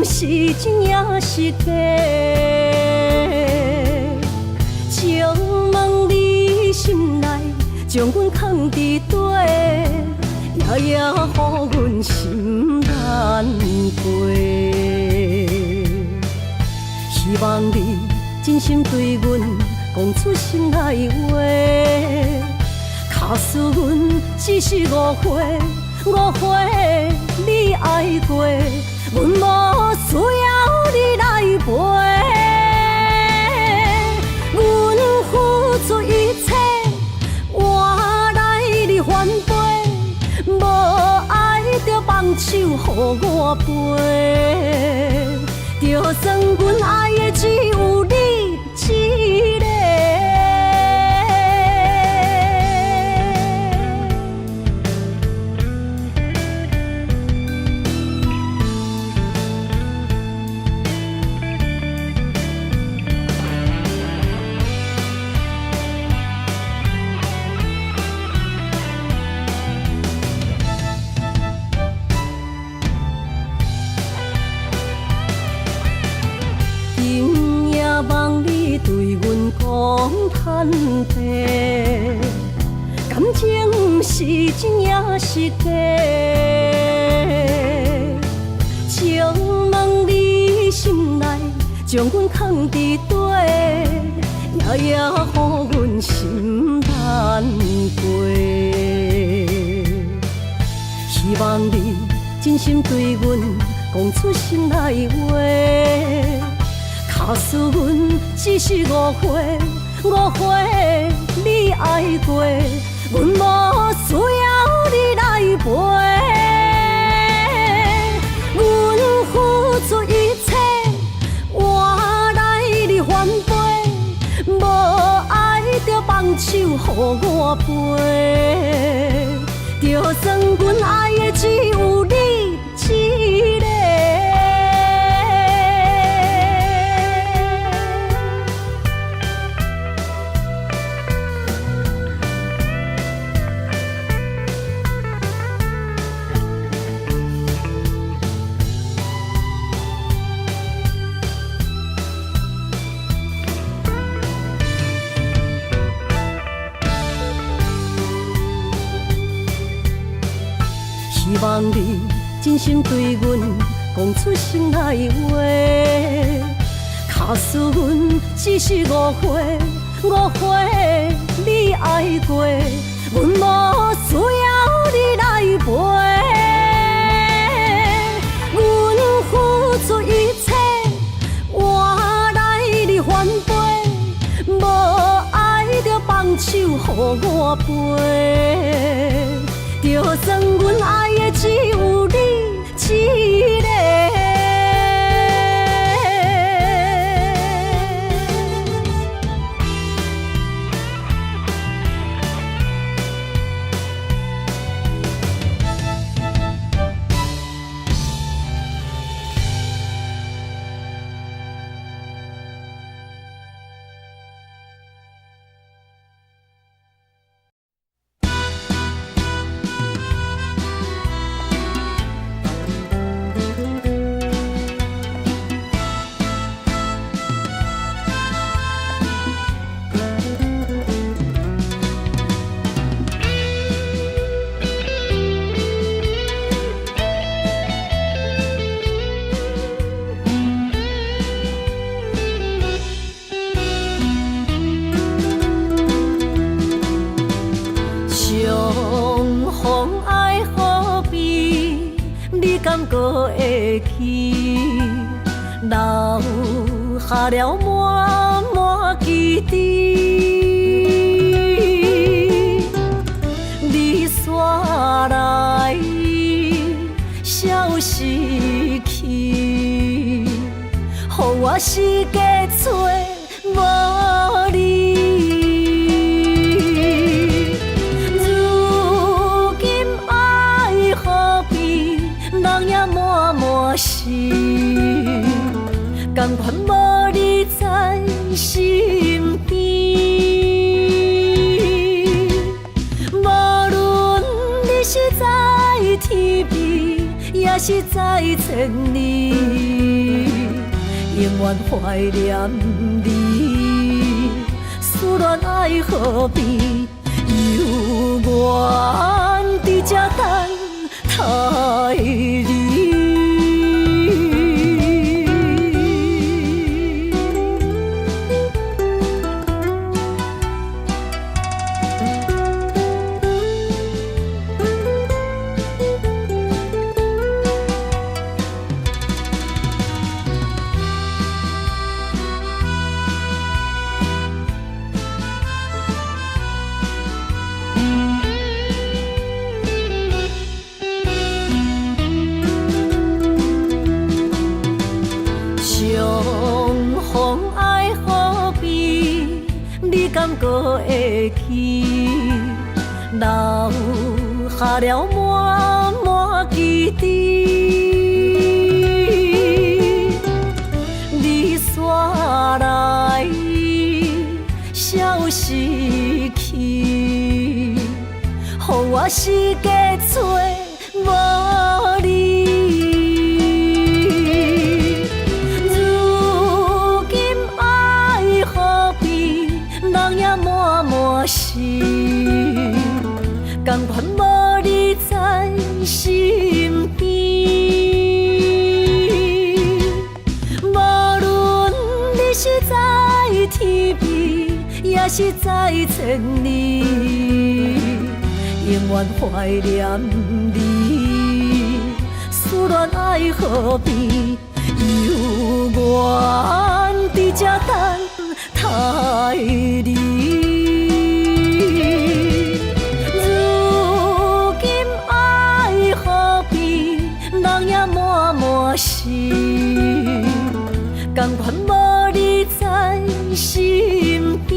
是真抑是假？請問你心內將阮藏佇底，夜夜予阮心難過。希望你真心對阮講出心內話。假使阮只是誤會，誤會你愛過，阮無需要你來陪。阮付出一切，換來你反背，無愛就放手予我飛。就算阮愛的只有你一個。今夜夢裡對阮講坦白，感情是真抑是假？請問你心內將阮藏佇底，夜夜予阮心難過。希望你真心對阮講出心內話。假使阮只是誤會，誤會你愛過，阮無需要你來陪。阮付出一切，換來你反背，無愛就放手予我飛。就算阮愛的只有你一個。希望你真心對阮講出心內話。假使阮只是誤會，誤會你愛過，阮無需要你來陪。阮付出一切，換來你反背，無愛就放手予我飛。就算阮愛的只有你一個。閣會記？留下了滿滿記憶。你煞來消失去，予我四界揣無你。如今愛何必，人影滿滿是，仝款無你在身邊。無論你是在天邊，抑是在千里，永遠懷念你。思戀愛何必，猶原佇這等待你。相逢愛何必，你敢閣會記？留下了滿滿記憶。你煞來消失去，予我四界揣無你。如今愛何必，人影滿滿是，仝款無你在身邊。無論你是在天邊，抑是在千里，永遠懷念你。思戀愛何必，猶原佇這等待你。如今愛何必，人影滿滿是，仝款無你在身邊。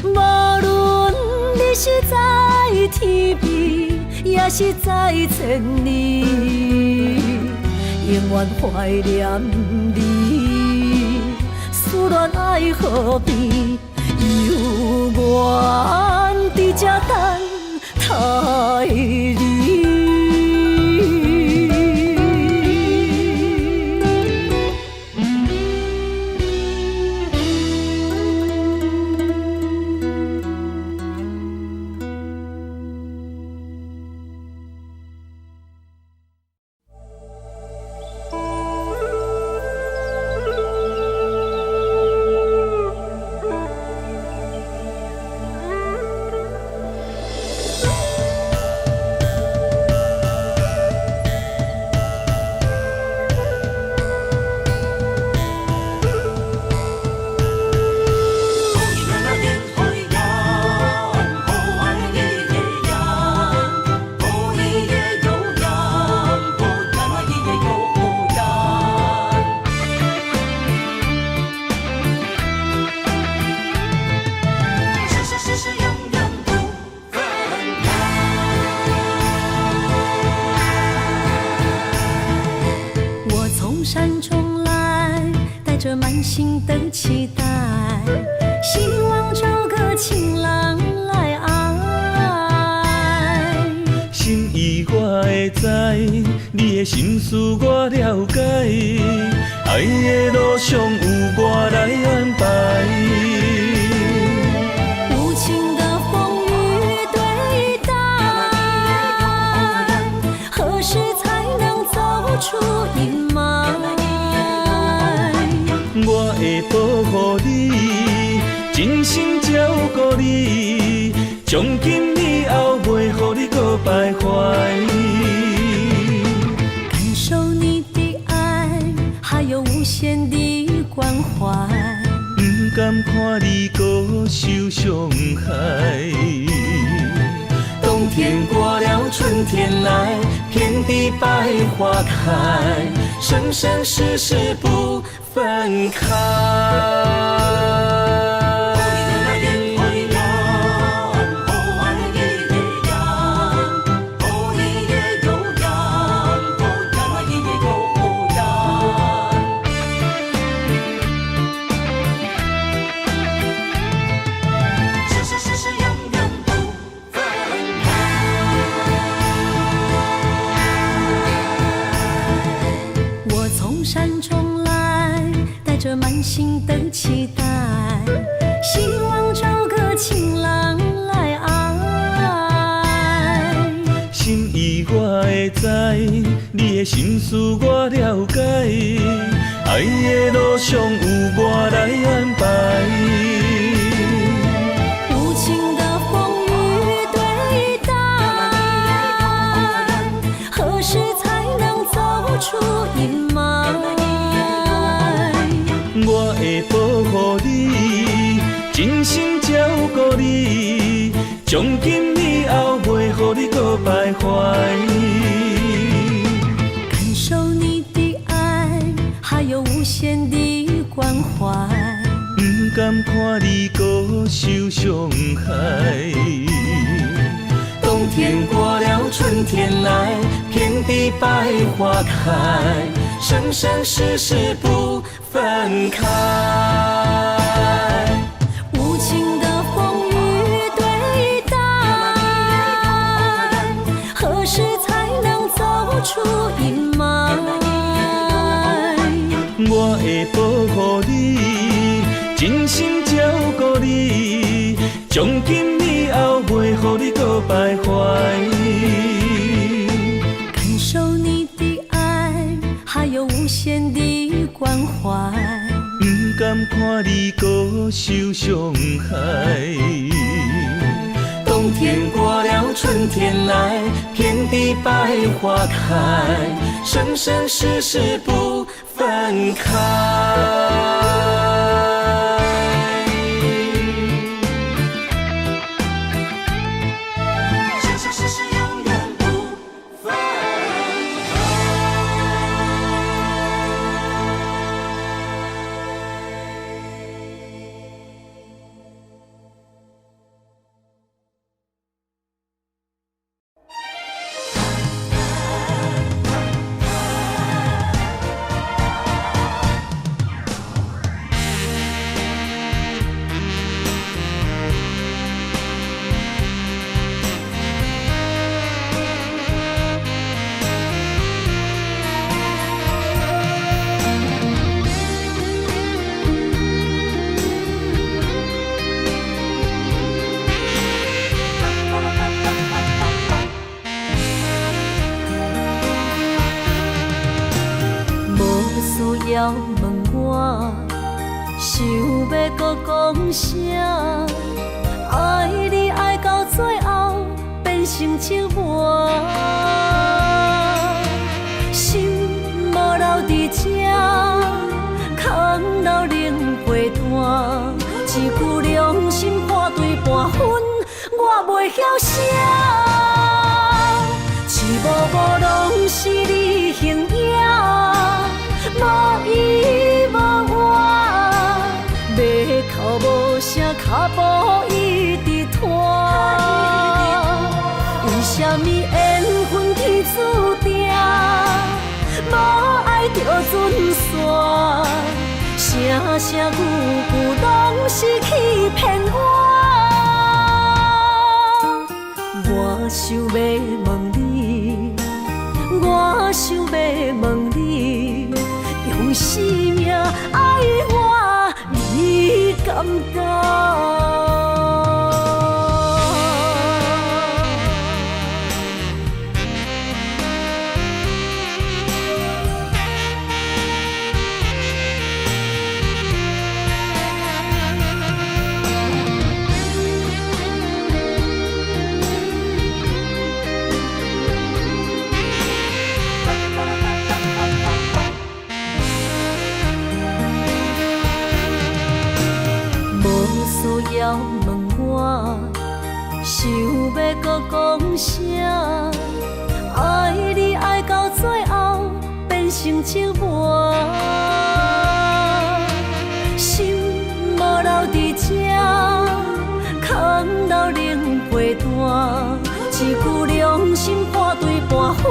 無論你是在天邊，抑是在千里，永遠懷念你。思戀愛何必，猶原佇這等待你。事事永遠不分開。我從山中來，帶著滿心的期待，希望找個情郎來愛。心意我會知，你的心思我了解，愛的路上有我來安排。無情的風雨對待，何時才能走出陰霾？我會保護你，真心照顧你，從今以後袂予你孤徘徊。感受你的愛，還有無限的關懷。毋甘看你閣受傷害。冬天過了，春天來，遍地百花開，生生世世不分開。生生世世永遠不分開。我從山中來，帶著滿心的期待，希望找個情郎來愛。心意我會知，你的心思我了解，愛的路上有我來安排。無情的風雨對待，何時才能走出陰霾？我會保護你，真心照顧你，從今以後袂予你閣徘徊。感受你的愛，還有無限的關懷。毋甘看你閣受傷害。冬天過了，春天來，遍地百花開，生生世世不分開。無情的風雨對待，何時才能走出陰霾？我會保護你，真心照顧你，從今以後袂予你閣徘徊。感受你的愛，還有無限的關懷。毋甘看你閣受傷害。冬天過了，春天來，遍地百花開，生生世世不分開。生生世世永遠不分開。無需要問我，想欲閣講啥？愛你愛到最後變成折磨，心無留佇這，空留冷被單，一句良心破碎半分，我袂曉寫。一幕幕攏是你形影，無依無倚，欲哭無聲，跤步一直拖。為啥物緣分天注定，無愛就準散，聲聲句句攏是欺騙我。我想欲問你，我想欲問你，用生命愛我，你敢當？枵問我，想欲閣講啥？愛你愛到最後變成折磨，心無留佇這，空留冷被單，一句良心半對半分，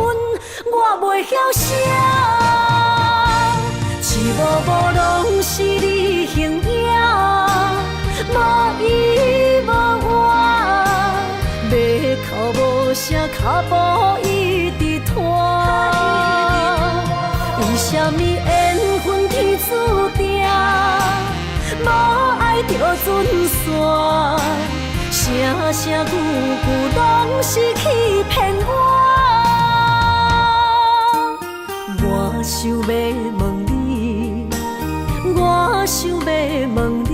我袂曉寫。一幕幕攏是你形影，無依無倚，欲哭無聲，跤步一直拖。為啥物緣分天注定，無愛就準散，聲聲句句攏是欺騙我。我想欲問你，我想欲問你，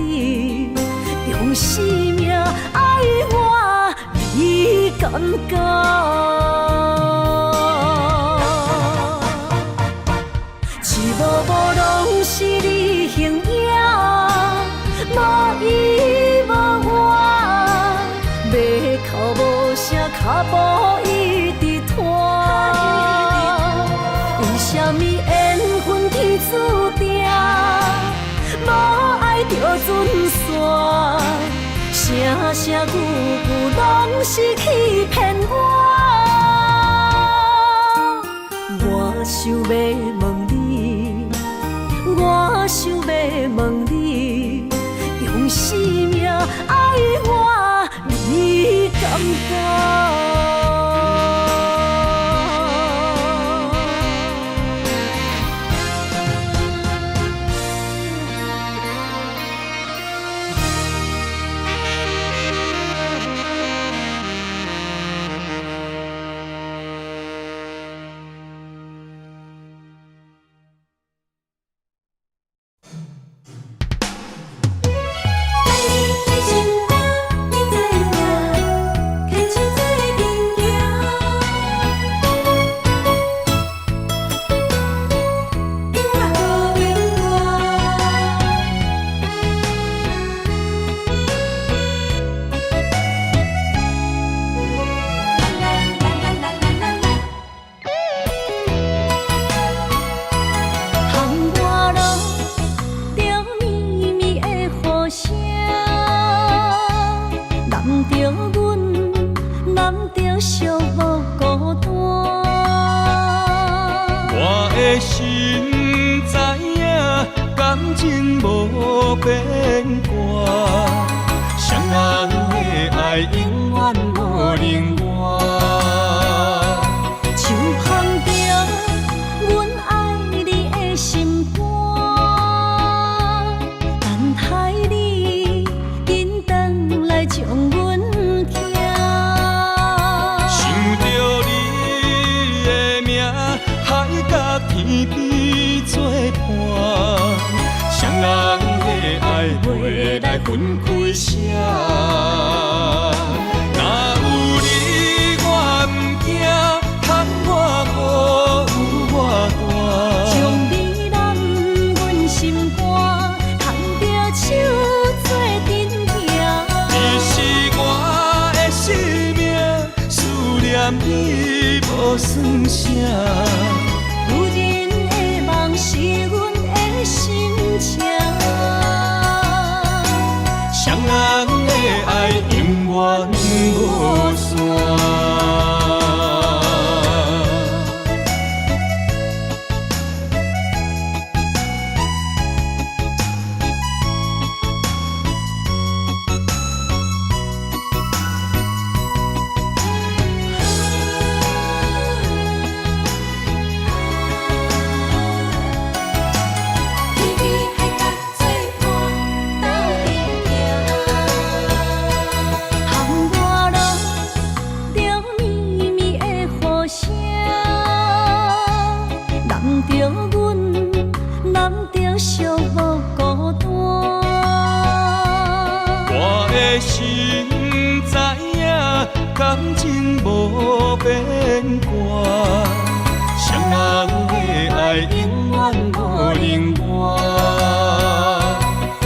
用生命愛我，你敢敢？一幕幕攏是你形影，無依無倚，欲哭無聲，跤步一直拖。為啥物緣分天注定，無愛就準散，聲聲句句攏是欺騙我。我想欲問你，我想欲問你，用生命愛我，你敢敢？能换。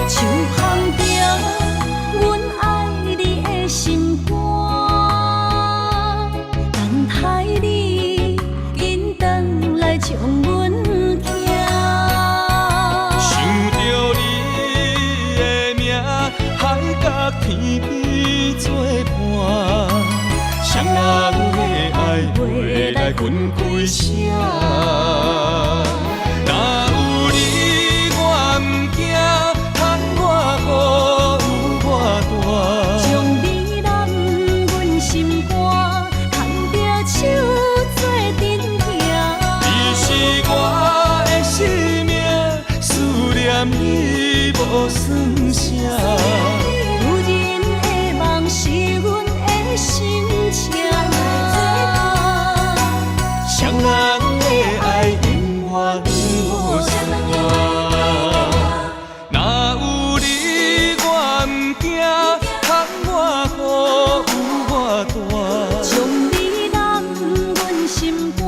手捧著阮做伴，雙人的愛袂來分開捨。若有你我毋驚，窗外雨有偌大。將你攬阮心肝，牽著手做陣行。你是我的生命，思念你無算啥。女人的夢是阮的心情。雙人的愛永遠無散。若有你我毋驚，窗外雨有偌大。將你攬阮心肝，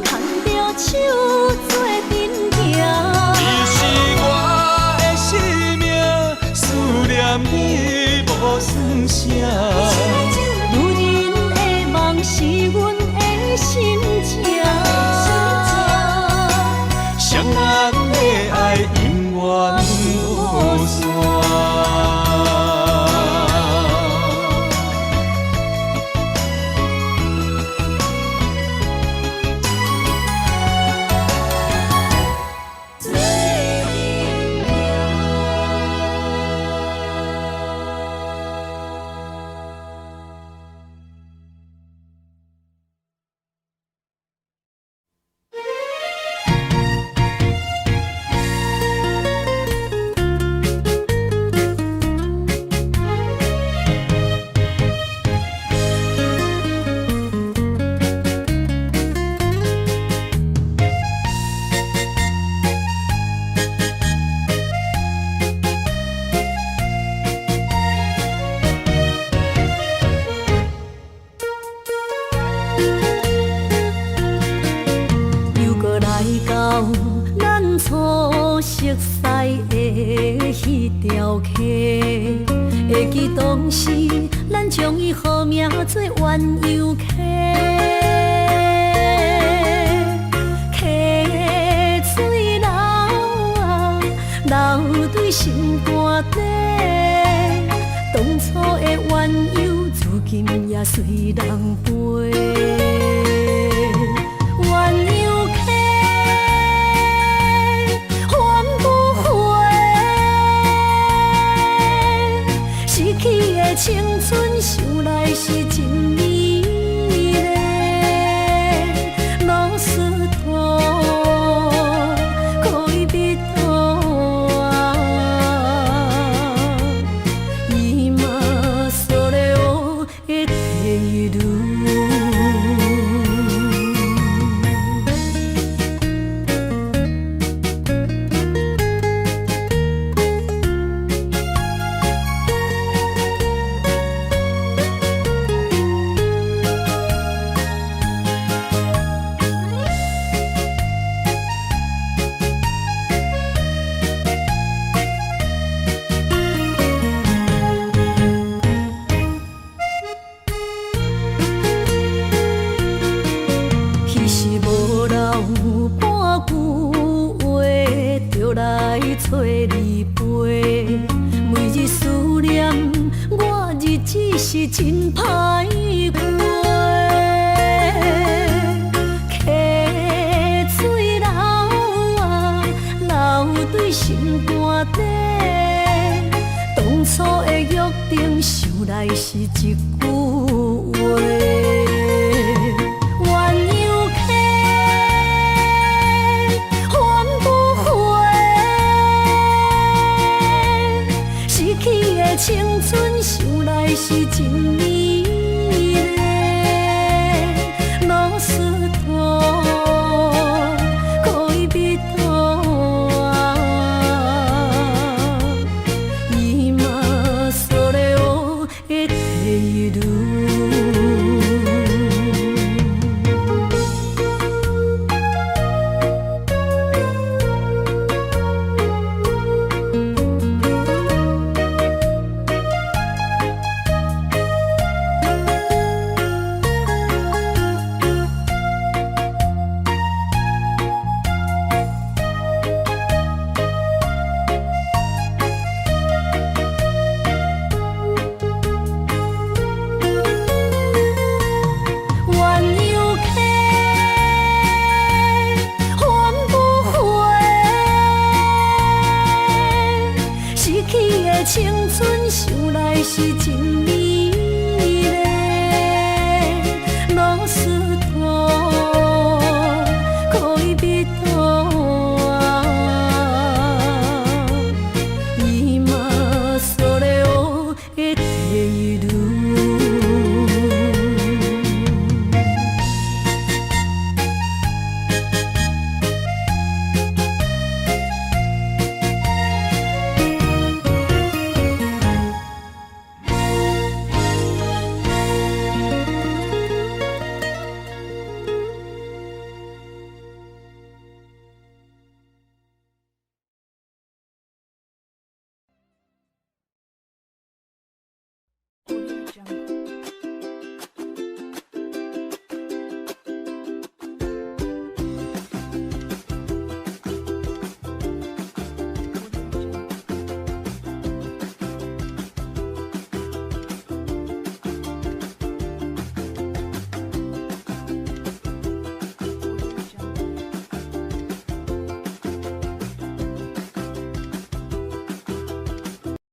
牽著手做陣行。你是我的生命，思念你無算啥。女人的夢是阮的心情。雙人的愛永遠無散。做陣行。又閣來到咱初熟似的彼條溪，會記當時咱將伊號名做鴛鴦溪。溪水流啊，流對心肝底，當初的鴛鴦，如今也隨人飛。鴛鴦溪，還不回，失去的青春，想來是真美麗。ロスト戀人啊，今それを得ている。彼時無留半句話，就來揣你飛。每日思念，我日子是真歹過。溪水流啊，流對心肝底，當初的約定，想來是一句話。鴛鴦溪，還不回，失去的青春，想來是真美麗。ロスト戀人啊，今それを得ている。